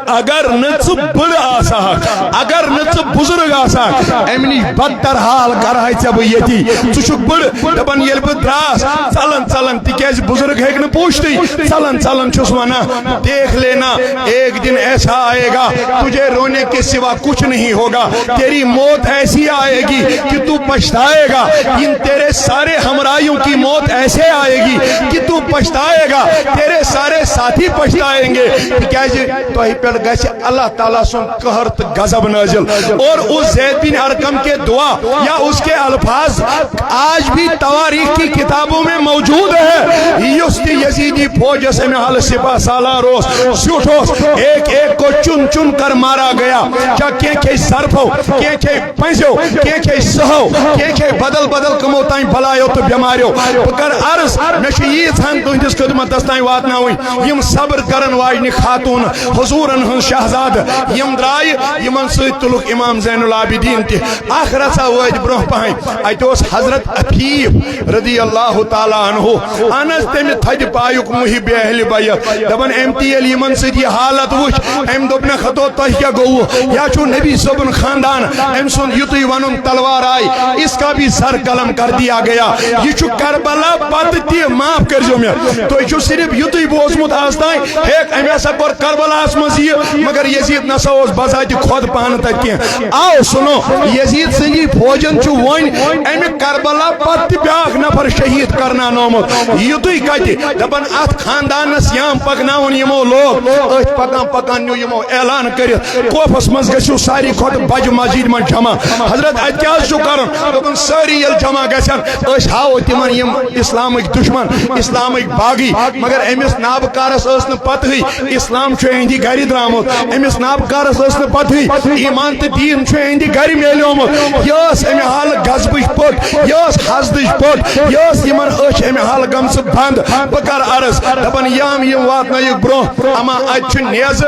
اگر نہٕ ژٕ بٕڑٕ آسہٕ ہاکھ، اگر نہٕ ژٕ بُزرگ آسہٕ ہاکھ، امہِ نِش بدتر حال کرٕ ہاے ژےٚ بہٕ ییٚتی۔ ژٕ چھُکھ بٕڑٕ۔" دپان ییٚلہِ بہٕ دراس ژلان ژلان، تِکیازِ بُزرگ ہیٚکہِ نہٕ پوٗچھتٕے، ژلان ژلان چھُس ونان، "دیکھ لینا، ایک دن ایسا آئے گا، تجھے رونے کے سوا کچھ نہیں ہوگا۔ تیری موت ایسی آئے گی کہ تو پچھتائے گا۔ ان تیرے سارے ہمراہیوں کی موت ایسے آئے گی کہ تو پچھتائے گا، تیرے سارے ساتھی پچھتائیں گے۔" تِکیازِ تۄہہِ پٮ۪ٹھ گژھِ اللہ تعالیٰ سُنٛد قہر تہٕ غضب نازل۔ اور اس زید بن ارقم کے دعا یا اس کے الفاظ آج بھی تواریخ کی کتابوں میں موجود ہے۔ یُس تہِ یزیدی فوجس امہِ حالہٕ سپاہ سالار اوس، زیُٹھ اوس، ایک ایک کو چن چن کر مارا گیا۔ کیا کینٛہہ کھے ضربو، کینٛہہ کھے پنٛزیو، کینٛہہ کھے سٕہو، کینٛہہ کھے بدل بدل کمو تام بلایو تہٕ بٮ۪ماریو۔ بہٕ کرٕ عرض، مےٚ چھُ ییٖژ ہن تُہنٛدِس خدمتس تام واتناوٕنۍ۔ یِم صبر کرن واجنہِ خاتون، حضورن ہٕنٛز شہزادٕ، یِم درٛایہِ، یِمن سۭتۍ تُلُکھ امام زین العابدین تہِ۔ اکھ رژھا وٲتۍ برونٛہہ پہن، اتہِ اوس حضرت عفیف رضی اللہ تعالیٰ عنہ، اہن حظ، تمہِ تھدِ پایُک محب اہل بیت۔ دپان، أمۍ تہِ ییٚلہِ یِمن سۭتۍ یہِ حالت وٕچھ، أمۍ دوٚپ، "نہ خطو، تۄہہِ کیٛاہ گوٚوٕ؟ یا چھُو نبی صٲبُن خاندان؟" أمۍ سُنٛد یُتُے ونُن، تلوار آیہِ، اس کا بھی سر قلم کر دیا گیا۔ یہِ چھُ کربلا پتہٕ تہِ، معاف کٔرۍزیو مےٚ، تۄہہِ چھُو صرف یُتُے بوٗزمُت آز تام، ہیک، أمۍ ہسا کوٚر کربلاہس منٛز یہِ، مگر یزید نسا اوس بذاتِ خۄد پانہٕ تتہِ کینٛہہ۔ آو سُنو، یزید سٕنٛدی فوجن چھُ وۄنۍ امہِ کربلا پتہٕ تہِ بیٛاکھ نفر شہید کرناونومُت۔ یُتُے کتہِ، دپان اتھ خاندانس یام پکناوُن یِمو لوگ۔ أتھۍ پکان پکان نیوٗ یِمو اعلان کٔرِتھ، کوفس منٛز گٔژھِو ساروی کھۄتہٕ بجہِ مسجد منٛز جمع۔ حضرت، اتہِ کیٛاہ حظ چھُو کرُن؟ دوٚپُن، سٲری ییٚلہِ جمع گژھن، أسۍ ہاوو تِمن یِم اسلامٕکۍ دُشمن، اسلامٕکۍ باغی۔ مگر أمِس نابکارس ٲس نہٕ پتہٕے اسلام چھُ اہندِ گرِ درامُت، أمِس نابکارس ٲس نہٕ پتہٕے ایمان تہٕ دیٖن چھُ اہندِ گرِ میلیومُت۔ یہِ ٲس امہِ حالہٕ غضبٕچ پٔٹ، یہِ ٲس حسدٕچ پٔٹ، یہِ ٲس یِمن أچھ امہِ حالہٕ گٔمژٕ بنٛد۔ بہٕ کرٕ عرض، دپان، یام یِم واتنٲیِکھ برونٛہہ، اما اتہِ چھُ نیزٕ۔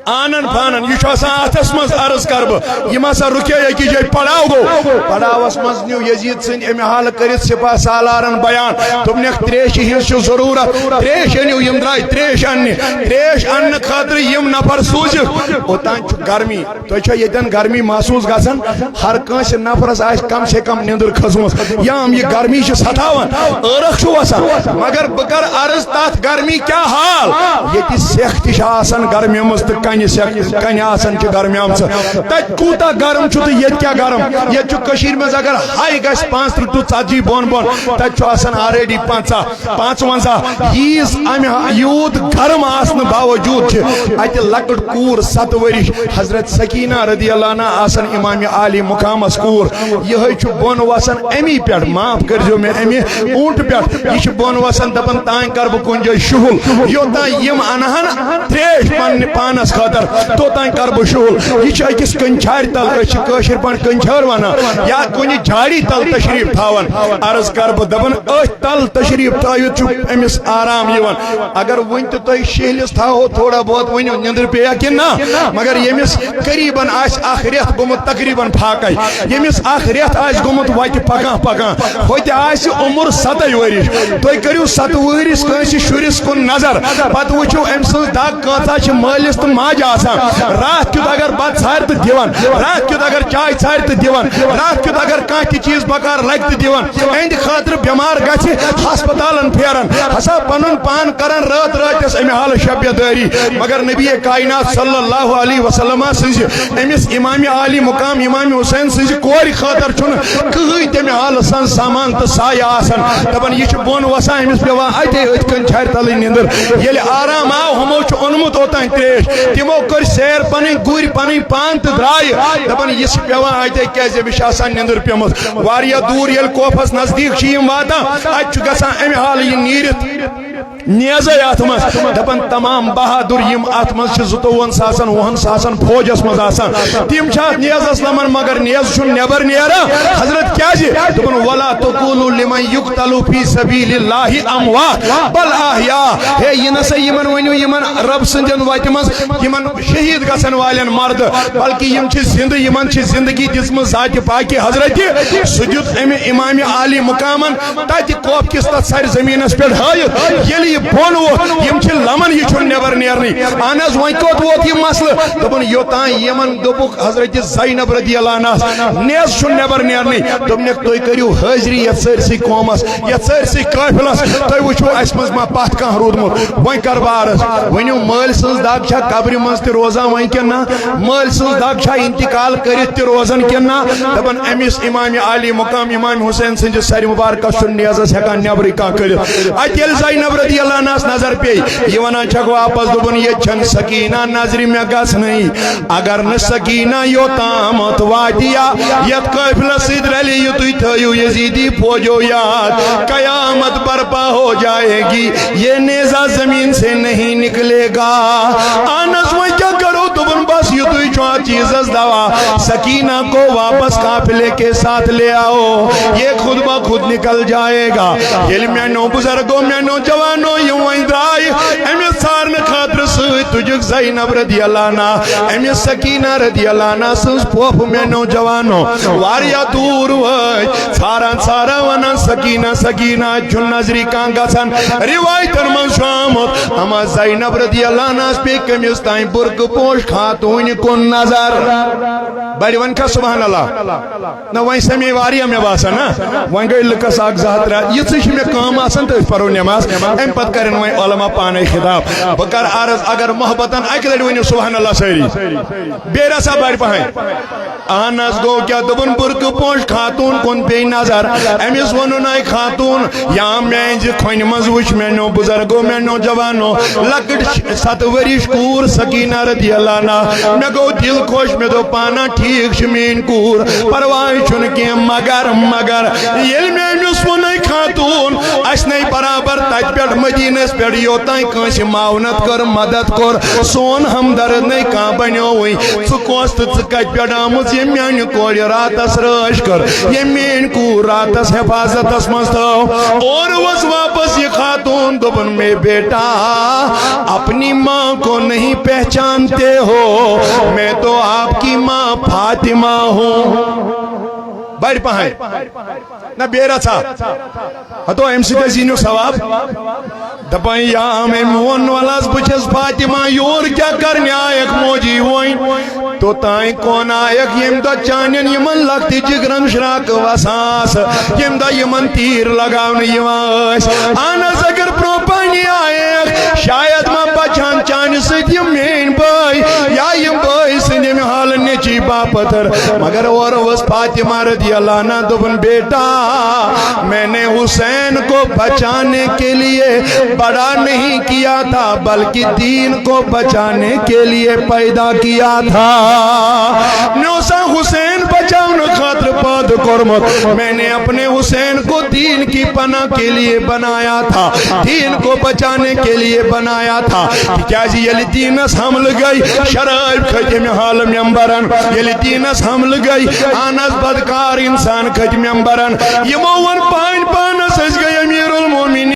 آنن پانن، یہِ چھُ آسان اتھس منٛز۔ عرض کرٕ بہٕ، یِم ہسا رُکے أکِس جایہِ، پڑاو گوٚو۔ پڑاوس منٛز نیوٗ یزید سٕنٛدۍ امہِ حالہٕ کٔرِتھ سپاہ سالارن بیان۔ دوٚپنکھ، تریشہِ ہٕنٛز چھِ ضروٗرت، تریش أنِو۔ یِم درٛاے تریش اننہِ۔ تریش اننہٕ خٲطرٕ یِم نفر سوٗزِکھ، اوٚتام چھُ گرمی۔ تۄہہِ چھا ییٚتٮ۪ن گرمی محسوٗس گژھان؟ ہر کٲنٛسہِ نفرس آسہِ کم سے کم نیٚنٛدٕر کھٔژمٕژ، یام یہِ گرمی چھِ ستاوان، ٲرکھ چھُ وسان۔ مگر بہٕ کرٕ عرض، تتھ گرمی کیٛاہ حال؟ ییٚتہِ سٮ۪کھ تہِ چھِ آسان گرمیمٕژ تہٕ کنہِ سٮ۪کھ، کنہِ آسان چھِ گرمیمژٕ۔ تتہِ کوٗتاہ گرم چھُ تہٕ ییٚتہِ کیٛاہ گرم؟ ییٚتہِ چھُ کٔشیٖرِ منٛز اگر ہاے گژھِ پانٛژترٕٛہ to ژتجی بۄن بۄن، تتہِ چھُ آسان already پنٛژاہ۔ پانٛژونٛزاہ۔ ییٖژ امہِ ہا-، یوٗت گرم آسنہٕ باوجوٗد چھِ اتہِ لۄکٕٹ کوٗر ستہٕ ؤرِش حضرت سکینہ رضی اللہ عنہا آسان امام عالی مقامس کوٗر۔ یِہوٚے چھُ بۄن وسان امی پٮ۪ٹھ، معاف کٔرۍزیو مےٚ، امی اوٗنٹہٕ پٮ۪ٹھ۔ یہِ چھُ بۄن وسان، دپان، تانۍ کرٕ بہٕ کُنہِ جایہِ شُہُل۔ یوٚتام یِم انہن تریش پننہِ پانس خٲطرٕ، توٚتام کرٕ بہٕ شُہُل۔ یہِ چھُ أکِس کٔنچھارِ تل، أسۍ چھِ کٲشِر پٲٹھۍ کٔنچھٲر ونان، یا کُنہِ جھاڑی تل تشریف تھاوان۔ عرض کرٕ بہٕ، دپان، أتھۍ تل تشریف تھٲوِتھ چھُ أمِس آرام یِوان۔ اگر وُنہِ تہِ تُہۍ شِہلِس تھاوو تھوڑا بہت، ؤنِو، نیٚنٛدٕر پیٚیا کِنہٕ نہ؟ مگر ییٚمِس قریباً آسہِ اکھ رٮ۪تھ گوٚمُت تقریباً فاقے، ییٚمِس اکھ رٮ۪تھ آسہِ گوٚمُت وتہِ پکان پکان، ہوٚتہِ آسہِ عمر ستَے ؤرِش، تُہۍ کٔرِو ستہٕ وُہرِس کٲنٛسہِ شُرِس کُن نظر، پتہٕ وٕچھِو أمۍ سٕنٛز دگ کۭژاہ چھِ مٲلِس تہٕ ماجہِ آسان۔ راتھ کیُتھ اگر بتہٕ ژھارِ تہٕ دِوان، راتھ کیُتھ اگر چاے ژھارِ تہٕ دِوان، راتھ کیُتھ اگر کانٛہہ تہِ چیٖز بکار لگہِ تہٕ دِوان۔ اہندِ خٲطرٕ بٮ۪مار گژھِ ہسپتالن پھیران۔ ہسا پنُن پان کران رٲت رٲتس امہِ حالہٕ شب بیدٲری۔ مگر نبی کائنات صلی اللہ علیہ وسلم سٕنزِ أمِس امام عالی مقام امام حسین سٕنزِ کورِ خٲطرٕ چھُنہٕ کٕہٕنۍ تمہِ حالہٕ سن سامان تہٕ سایہِ آسان۔ دپان، یہِ چھُ بۄن وسان، أمِس پٮ۪وان اتے أتھۍ کٔنۍ چھرِ تلٕے نیندٕر۔ ییٚلہِ آرام آو، ہُمو چھُ اوٚنمُت اوتام تریش، تِمو کٔر سیر پنٕنۍ گُرۍ پنٕنۍ پان تہٕ درٛایہِ۔ دپان، یہِ چھِ پٮ۪وان اتے، کیازِ أمِس چھِ آسان نیندٕر پیمٕژ۔ واریاہ دوٗر ییٚلہِ کوفس نزدیٖک چھِ یِم واتان، اتہِ چھُ گژھان امہِ حالہٕ یہِ نیٖرِتھ نیزے اتھ منٛز۔ دپان، تمام بہادر یِم اتھ منٛز چھِ زٕتووُہن ساسن، وُہن ساسن فوجس منٛز آسان، تِم چھِ اتھ نیزس لمان، مگر نیزٕ چھُنہٕ نٮ۪بر نیران۔ حضرت کیازِ؟ دپان، ولا تقولوا لمن يقتل في سبيل الله اموات بل احياء۔ ہے، یہِ نسا یِمن ؤنِو، یِمن رب سٕنٛدٮ۪ن وتہِ منٛز یِمن شہید گژھن والٮ۪ن مردٕ، بلکہ یِم چھِ زندٕ، یِمن چھِ زندگی دِژمٕژ ذاتِ پاکہِ حضرتِ۔ سُہ دیُت امہِ امام عالی مقامن تتہِ کوف کِس تتھ سرِ زمینس پٮ۪ٹھ ہٲیِتھ۔ ییٚلہِ یہِ بۄن ووٚتھ، یِم چھِ لمان، یہِ چھُنہٕ نٮ۪بر نیرنٕے۔ اہن حظ، وۄنۍ کوٚت ووت یہِ مسلہٕ؟ دوٚپُن، یوٚتام یِمن دوٚپُکھ حضرت زینب رضی اللہ عنہس، نیزٕ چھُنہٕ نٮ۪بر نیرنٕے۔ دوٚپنکھ، تُہۍ کٔرِو حٲضری یتھ سٲرسٕے قومس، یتھ سٲرسٕے قٲفلس، تُہۍ وٕچھِو، اسہِ منٛز ما پتھ کانٛہہ روٗدمُت۔ وۄنۍ کر بہٕ عرض، ؤنِو، مٲلۍ سٕنٛز دگ چھا قبرِ منٛز تہِ روزان وۄنۍ کِنہٕ نہ؟ مٲلۍ سٕنٛز دگ چھا انتقال کٔرِتھ تہِ روزان کِنہٕ نہ؟ دپان، أمِس امام عالی مقام امام حسین سٕنٛدِس سرِ مبارکس چھُنہٕ نیزس ہٮ۪کان نٮ۪برٕے کانٛہہ کٔرِتھ۔ اتہِ ییٚلہِ زینب رضی اللہ عنہس نظر پیٚیہِ، یہِ ونان چھکھ واپس، دوٚپُن، ییٚتہِ چھنہٕ سکینہ نظرِ مےٚ گژھنٕے۔ اگر نہٕ سکینہ یوٚتامَتھ واتہِ یا یَتھ قٲفلَس سۭتۍ رَلہِ، یُتُے تھٲیِو یزیدی فوجو یاد، قیامت برپا ہو جائے گی، یہ نیزہ زمین سے نہیں نکلے گا۔ اہن حظ، وۄنۍ کیٛاہ کرو؟ دوٚپُن، بس یُتُے چھُ اَتھ چیٖزَس دوا، سکینہ کو واپس قافلے کے ساتھ لے آؤ، یہ خود بخود نکل جائے گا۔ ییٚلہِ میٛانیو بُزرگو، میٛانیو جوانو، یِم وۄنۍ درٛاے أمِس ژھارنہٕ خٲطرٕ سۭتۍ، تُجُکھ زینب رضی اللہ عنہا، أمِس سکینہ رضی اللہ عنہا سٕنٛز پھوپھ۔ میٛانیو جوانو، واریاہ دوٗر وٲتۍ، ژھاران ژھاران ونان، سکینہ، سکینہ، اَتہِ چھُنہٕ نظرِ کانٛہہ گژھان۔ روایتن منٛز چھُ آمُت، اما زینب رضی اللہ عنہس پیٚیہِ کٔمِس تام برقہٕ پوش خاتوٗنہِ کُن نظر۔ بڑِ وۄنۍ کھا سبحان اللہ۔ نہ، وۄنۍ سمے واریاہ مےٚ باسان، نہ؟ وۄنۍ گٔے لُکس اکھ زٕ ہتھ ترٛےٚ ہتھ۔ یِژٕے چھِ مےٚ کٲم آسان تہٕ أسۍ پرو نٮ۪ماز، امہِ پتہٕ کرن وۄنۍ علماء پانے خطاب۔ بہٕ کرٕ عرض، اگر محبتن اکہِ لٹہِ ؤنِو سبحان اللہ سٲری۔ بیٚیہِ رژھا بڑِ پہن۔ اہن حظ، گوٚو کیٛاہ؟ دوٚپُن، برقہٕ پوش خاتون کُن پیٚیہِ نظر۔ أمِس ووٚنُن، اے خاتون، یا میٛانہِ زِ کھۄنہِ منٛز وٕچھ میٛانیو بُزرگو، میٛانیو جوانو، لۄکٕٹ ش-، ستہٕ ؤرِش کوٗر سکینہ رضی اللہ عنہا۔ مےٚ گوٚو دِل خۄش، مےٚ دوٚپ، پانہ ٹھیٖک چھِ میٛٲنۍ کوٗر، پرواے چھُنہٕ کینٛہہ، مگر، مگر ییٚلہِ مےٚ أمِس ووٚن، اے خاتون، اَسہِ نے برابر تَتہِ پٮ۪ٹھ مدیٖنَس پٮ۪ٹھ یوٚتام کٲنٛسہِ معاونت کٔر، مدد کوٚر، سون ہمدرد نے کانٛہہ بنیووٕے۔ ژٕ کۄس تہٕ ژٕ کتہِ پٮ۪ٹھ آمٕژ، ییٚمۍ میانہِ کورِ راتس رٲچھ کٔر، ییٚمۍ میٲنۍ کوٗر راتس حفاظتس منٛز تھٲو؟ اورٕ ؤژھ واپس یہِ خاتوٗن، دوٚپُن، مے بیٹا، اپنی ماں کو نہیں پہچانتے ہو، میں تو آپ کی ماں فاطمہ ہوں۔ بڑِ پہن۔ نہ، بیٚیہِ رژھا۔ ہتو، امہِ سۭتۍ حظ یی نہٕ ثواب۔ دپان، یا مےٚ مون وَلہٕ حظ، بہٕ چھَس فاطمہ، یور کیٛاہ کرنہِ آیَکھ موجی وۄنۍ؟ توٚتام کون آیَکھ، ییٚمہِ دۄہ چانٮ۪ن یِمن لۄکٹہِ جگرن شراکہٕ وسان آسہٕ، ییٚمہِ دۄہ یِمن تیٖر لگاونہٕ یِوان ٲسۍ۔ اہن حظ، اگر برونٛہہ پہنی آیَکھ، شاید ما بچہٕ ہن چانہِ سۭتۍ یِم میٲنۍ بٲے یا یِم بٲے سٕنٛدِ امہِ حالہٕ نیٚچی باپتھر۔ مگر اورٕ ؤژھ فاطمہ رضی اللہ عنہا، دوٚپُن، بیٹا، میں نے حسین کو بچانے کے لیے بڑا نہیں کیا تھا، بلکہ دین کو بچانے کے لیے پیدا کیا تھا۔ مےٚ اوس حسین بچاونہٕ خٲطرٕ پٲدٕ کوٚرمُت۔ میں نے اپنے حسین کو دین کی پناہ کے لیے بنایا تھا، دین کو بچانے کے لیے بنایا تھا۔ تِکیٛازِ ییٚلہِ دیٖنس حملہٕ گٔے، شرٲبۍ کھٔتۍ امہِ حالہٕ ممبرن۔ ییٚلہِ دیٖنس حملہٕ گٔے، اہن حظ، بدکار انسان کھٔتۍ ممبرن۔ یِمو ووٚن پانۍ پانس، أسۍ گٔے امیر المومنین۔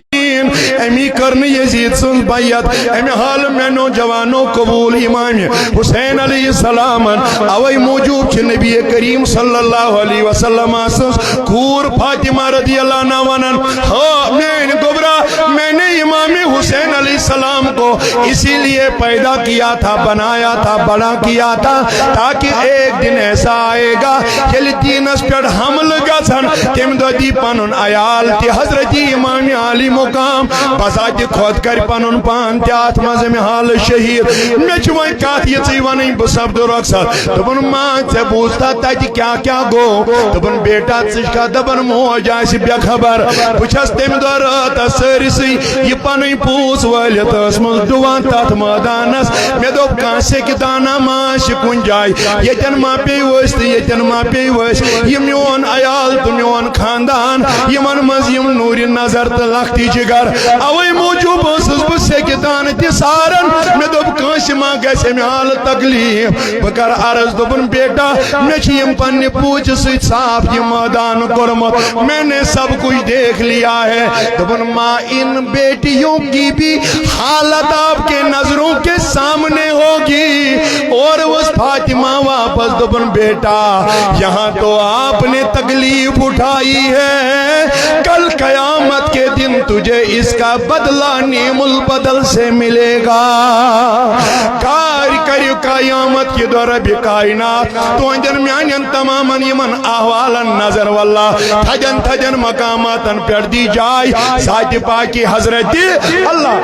امی کٔر نہٕ یزید سٕنٛز بیعت۔ امہِ حالہٕ میانیو جوانو قبول امام حسین علیہ السلامن۔ اوے موٗجوٗب چھِ نبی کریم صلی اللہ علیہ وسلم سٕنٛز کوٗر فاطمہ رضی اللہ عنہا ونان، ہو میٲنۍ گوٚبرا، میں نے امام حسین علیہ السلام کو اسی لیے پیدا کیا تھا، بنایا تھا، بڑا کیا تھا، تاکہ ایک دن ایسا آئے گا، ییٚلہِ دیٖنس پٮ۪ٹھ حملہٕ گژھن، تمہِ دۄہ دی پنُن عیال تہِ حضرت امام عالی مقام بذات خود کرِ پنُن پان تہِ اتھ منٛز امہِ حالہٕ شہیٖد۔ مےٚ چھِ وۄنۍ کتھ یِژٕے ونٕنۍ، بہٕ سپدٕ رۄخصت۔ دوٚپُن، ماں، ژےٚ بوٗزتھا تتہِ کیٛاہ کیٛاہ گوٚو؟ دوٚپُن، بیٹا، ژٕ چھکھا دپان موج آسہِ بے خبر؟ بہٕ چھس تمہِ دۄہ راتس سٲرسٕے یہِ پنٕنۍ پوٗژھ وٲلِتھ ٲسمٕژ ڈُوان تتھ مٲدانس۔ مےٚ دوٚپ، کانٛہہ سیٚکہِ دانہ ما آسہِ کُنہِ جایہِ، ییٚتٮ۪ن ما پیٚیہِ ؤسۍ تہٕ ییٚتٮ۪ن ما پیٚیہِ ؤسۍ۔ یہِ میون عیال تہٕ میون خاندان، یِمن منٛز یِم نوٗرِ نظر تہٕ لۄکٹہِ جگر۔ اوے موٗجوٗب ٲسٕس بہٕ سیٚکہِ دانہٕ تہِ ساران۔ مےٚ دوٚپ، کٲنٛسہِ ما گژھِ امہِ حالہٕ تکلیف؟ بہٕ کرٕ عرض، دوٚپُن، بیٹا، مےٚ چھِ یِم پننہِ پوٗژِ سۭتۍ صاف یہِ مٲدان کوٚرمُت۔ میں نے سب کچھ دیکھ لیا ہے۔ دوٚپُن، ماں، ان بیٹیوں کی بھی حالت آپ کے نظروں کے سامنے ہوگی۔ اورٕ ؤژھ فاطمہ واپس، دوٚپُن، بیٹا، یہاں تو آپ نے تکلیف اٹھائی ہے، کل قیامت کے دن تجھے اس کا بدلہ نعم البدل سے ملے گا۔ کار کریو قیامت کہِ دۄہ رب کائنات تُہنٛدٮ۪ن میانٮ۪ن تمامن یِمن احوالن نظر، واللہ، تھدٮ۪ن تھدٮ۪ن مقاماتن پٮ۪ٹھ دی جاے ذاتِ پاکی حضرت اللہ۔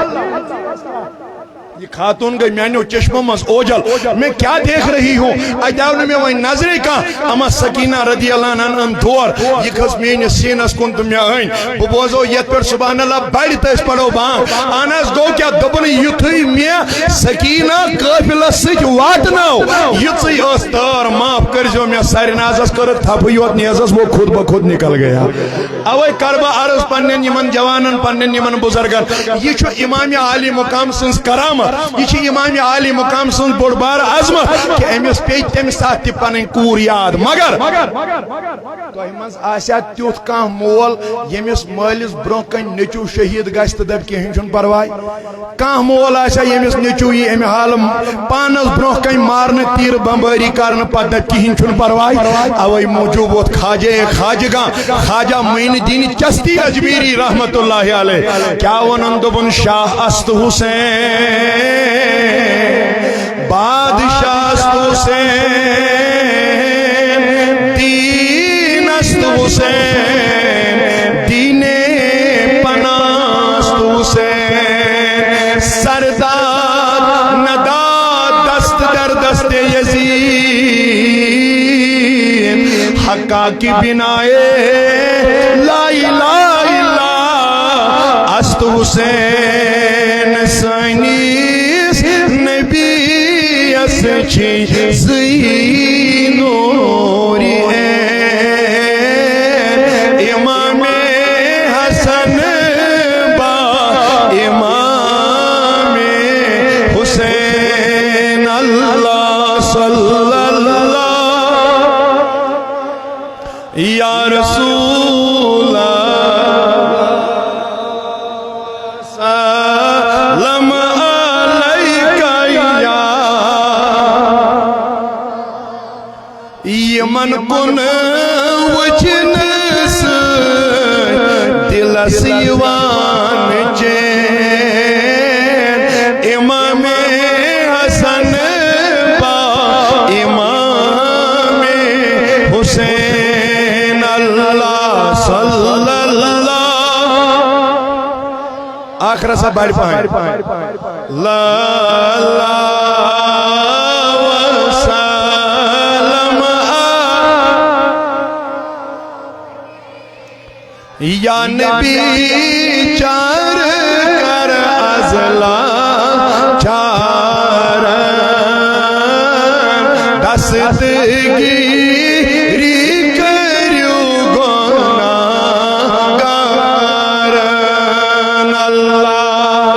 یہ خاتون گئی میانیو چشمو منٛز اوجل۔ میں کیا دیکھ رہی ہوں؟ اتہِ آو نہٕ مےٚ وۄنۍ نظرے کانٛہہ۔ اما سکینہ رضی اللہ عنہن أنۍ دور، یہ کھٔژ میٲنِس سیٖنس کُن تہٕ مےٚ أنۍ۔ بہٕ بوزو یتھ پٮ۪ٹھ سبحان اللہ بڑِ تہٕ أسۍ پرو بانگ۔ اہن حظ، گوٚو کیٛاہ؟ دوٚپُن، یُتھُے مےٚ سکینہ قٲفلس سۭتۍ واتنٲو، یِژٕے ٲس تٲر، معاف کٔرۍزیو مےٚ سرِ نازس کٔرٕکھ تھپھ یوت نیزس، وہ خود بخود نکل گیا۔ اوے کرٕ بہٕ عرض پننٮ۪ن یِمن جوانن، پننٮ۪ن یِمن بُزرگن، یہِ چھُ امام عالی مقام سٕنٛز کرامت، یہِ چھِ امام عالی مقام سٕنٛز بوٚڑ بار عظمت کہ أمِس پیٚیہِ تمہِ ساتہٕ تہِ پنٕنۍ کوٗر یاد۔ مگر تۄہہِ منٛز آسیا تیُتھ کانٛہہ مول ییٚمِس مٲلِس برونٛہہ کنہِ نیٚچو شہید گژھِ تہٕ دپہِ، کِہیٖنۍ چھُنہٕ پرواے؟ کانٛہہ مول آسیا ییٚمِس نیٚچو یی امہِ حالہٕ پانس برونٛہہ کنہِ مارنہٕ، تیٖرٕ بمبٲری کرنہٕ، پتہٕ دپہِ، کِہیٖنۍ چھُنہٕ پرواے؟ اوے موٗجوٗب ووت خواجہ خواجگاں، خواجہ معین الدین چشتی اجمیری رحمت اللہ علیہ۔ کیا ونن؟ دوٚپُن، شاہ است حسین، بادشاہ است حسین، دین است حسین، دین پناہ است حسین۔ سردار نہ کا کی بنائے لا الہ الا است حسین سنیس نبی اس چی زی نوری اے امام حسن با امام حسین اللہ صلی اللہ یا رسول اللہ، سلام علیک یا۔ یمن کن وچھنہٕ سۭتۍ دلس یوان چین۔ امام حسن با امام حسین اللہ صلی اللہ۔ آخر سا بڑ پائیں۔ لا لا وسلم۔ یا نبی چار کر از لاچارن، دستگیری کریو گناہگارن۔ اللہ۔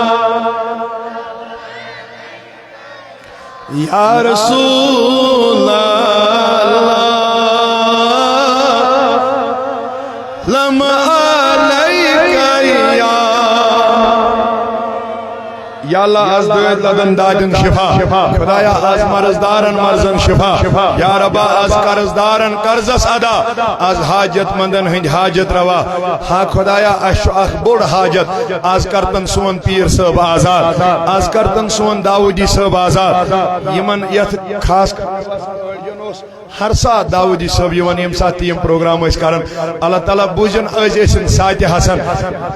یا رسول اللہ، لم علیک یا۔ یا اللہ، از دٲدۍ لدن دادٮ۪ن شفا۔ خدایا، از مرض دارن مرضن شفا۔ یا ربا، از قرض دارن قرضس ادا۔ از حاجت مندن ہٕنٛدۍ حاجت روا۔ ہا خدایا، اسہِ چھُ اکھ بوٚڑ حاجت۔ از کرتن سون پیٖر صٲب آزاد۔ از کرتن سون داؤدی صٲب آزاد۔ یِمن یتھ خاص کر ہر ساتہٕ داؤدی صٲب یِوان، ییٚمہِ ساتہٕ تہِ یِم پروگرام ٲسۍ کران۔ اللہ تعالیٰ بوٗزِن، أزۍ ٲسِن ساعتِ حسن۔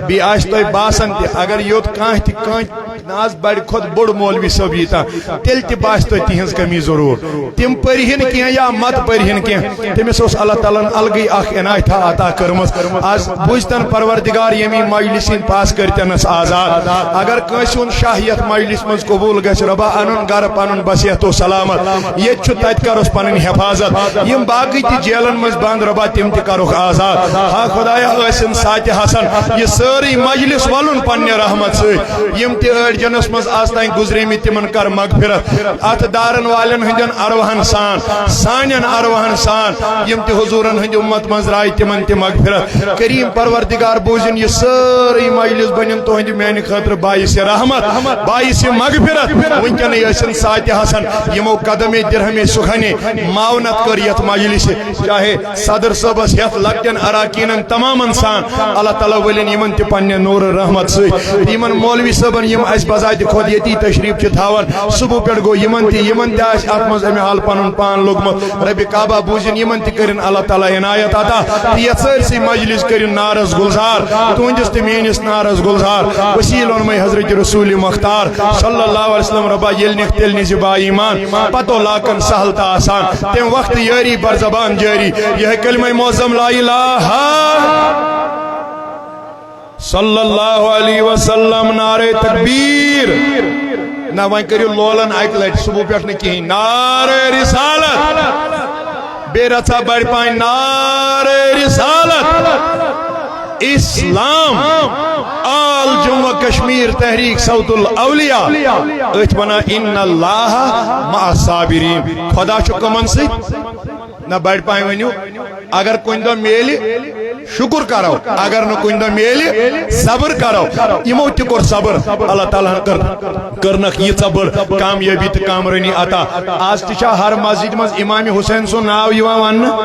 بیٚیہِ آسہِ تۄہہِ باسان تہِ، اگر یوٚت کانٛہہ تہِ کانٛہہ نہ از بڑِ کھۄتہٕ بوٚڑ مولوی صٲب ییٖتاہ، تیٚلہِ تہِ باسہِ تۄہہِ تِہنٛز کٔمی ضروٗر۔ تِم پٔرۍ ہن کینٛہہ یا مت پٔرۍ ہن کینٛہہ، تٔمِس اوس اللہ تعالیٰ ہن الگٕے اکھ عنایتھا عطا کٔرمٕژ۔ از بوٗزتن پروردگار ییٚمی مجلسہِ ہٕنٛدۍ پاس کٔرتنس آزاد۔ اگر کٲنٛسہِ ہُنٛد شاہ یتھ مجلسہِ منٛز قبوٗل گژھِ، رۄبا انُن گرٕ پنُن بصحت و سلامت، ییٚتہِ چھُ تتہِ کرُس پنٕنۍ حفاظت۔ یِم باقٕے تہِ جیلن منٛز بند، رۄبا تِم تہِ کرُکھ آزاد۔ ہا خدایا، ٲسِن ساعتِ حسن، یہِ سٲرٕے مجلس ولُن پننہِ رحمت سۭتۍ۔ یِم تہِ أڑۍ جنس منٛز از تام گُزریمٕتۍ، تِمن کر مغفرت۔ اتھ دارن والٮ۪ن ہٕنٛدٮ۪ن ارواحن سان، سانٮ۪ن ارواحن سان، یِم تہِ حضوٗرن ہٕنٛدِ اُمت منٛز درٛاے، تِمن تہِ مغفرت۔ کریم پروردگار بوٗزِن، یہِ سٲرٕے مجلس بنِن تُہنٛدِ میانہِ خٲطرٕ باعث رحمت، باعث مغفرت۔ وٕنکیٚنٕے ٲسِن ساعتِ حسن، یِمو قدمے درہمے سخنے معاونت کٔر یتھ مجلسہِ، چاہے صدر صٲبس ہیتھ لۄکٹٮ۪ن اراکینن تمامن سان۔ اللہ تعالیٰ ولِن یِمن تہِ پننہِ نورٕ رحمت سۭتۍ۔ یِمن مولوی صٲبن، یِم اسہِ بذاتِ خود ییٚتی تشریف چھِ تھاوان، صبح پٮ۪ٹھ گوٚو یِمن تہِ، یِمن تہِ آسہِ اتھ منٛز امہِ حال پنُن پان لوٚگمُت۔ ربِ کعبہ بوٗزِن، یِمن تہِ کٔرِن اللہ تعالیٰ عنایت عطا۔ تہٕ یتھ سٲرسٕے مجلس کٔرِن نارس گلزار، تُہنٛدِس تہٕ میٲنِس نارس گلزار۔ وسیلہٕ اوٚنمَے حضرت رسول مختار صلی اللہ علیہ وسلم۔ ربا ییٚلہِ نِکھ تیٚلہِ نِزِ با ایمان، پتو لاکن سہل تہٕ آسان۔ تمہِ وقتہٕ یٲری بر زبان جٲری، یِہے کلمہ معظم لا الہ۔ صلی اللہ علیہ وسلم، نعرہ تکبیر۔ نہ، وۄنۍ کٔرِو لولن اکہِ لٹہِ، صبح پٮ۪ٹھ نہٕ کِہیٖنۍ۔ نعرہ رسالت۔ بیٚیہِ رژھا بڑِ پاے، نعرہ رسالت۔ اسلام۔ آل جموں و کشمیر تحریک صوت الاولیاء۔ أتھۍ ونان ان اللہ مع الصابرین۔ خدا چھُ کٕمن سۭتۍ؟ نہ، بڑِ پاے ؤنِو۔ اگر کُنہِ دۄہ میلہِ، شُکُر کرو۔ اگر نہٕ کُنہِ دۄہ میلہِ، صبر کرو۔ یِمو تہِ کوٚر صبر۔ اللہ تعالیٰ ہن کٔر، کٔرنکھ ییٖژاہ بٔڑ کامیٲبی تہٕ کامرٲنی عطا۔ آز تہِ چھا ہر مسجد منٛز امام حسین سُنٛد ناو یِوان وننہٕ؟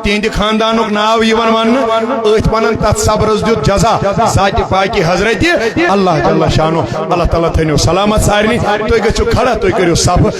تِہنٛدِ خاندانُک ناو یِوان وننہٕ؟ أتھۍ ونان تتھ صبرس دیُت جزا ذاتِ پاکہِ حضرت اللہ جل شانو۔ اللہ تعالیٰ تھٲینو سلامت سارنٕے۔ تُہۍ گٔژھِو کھڑا، تُہۍ کٔرِو صف۔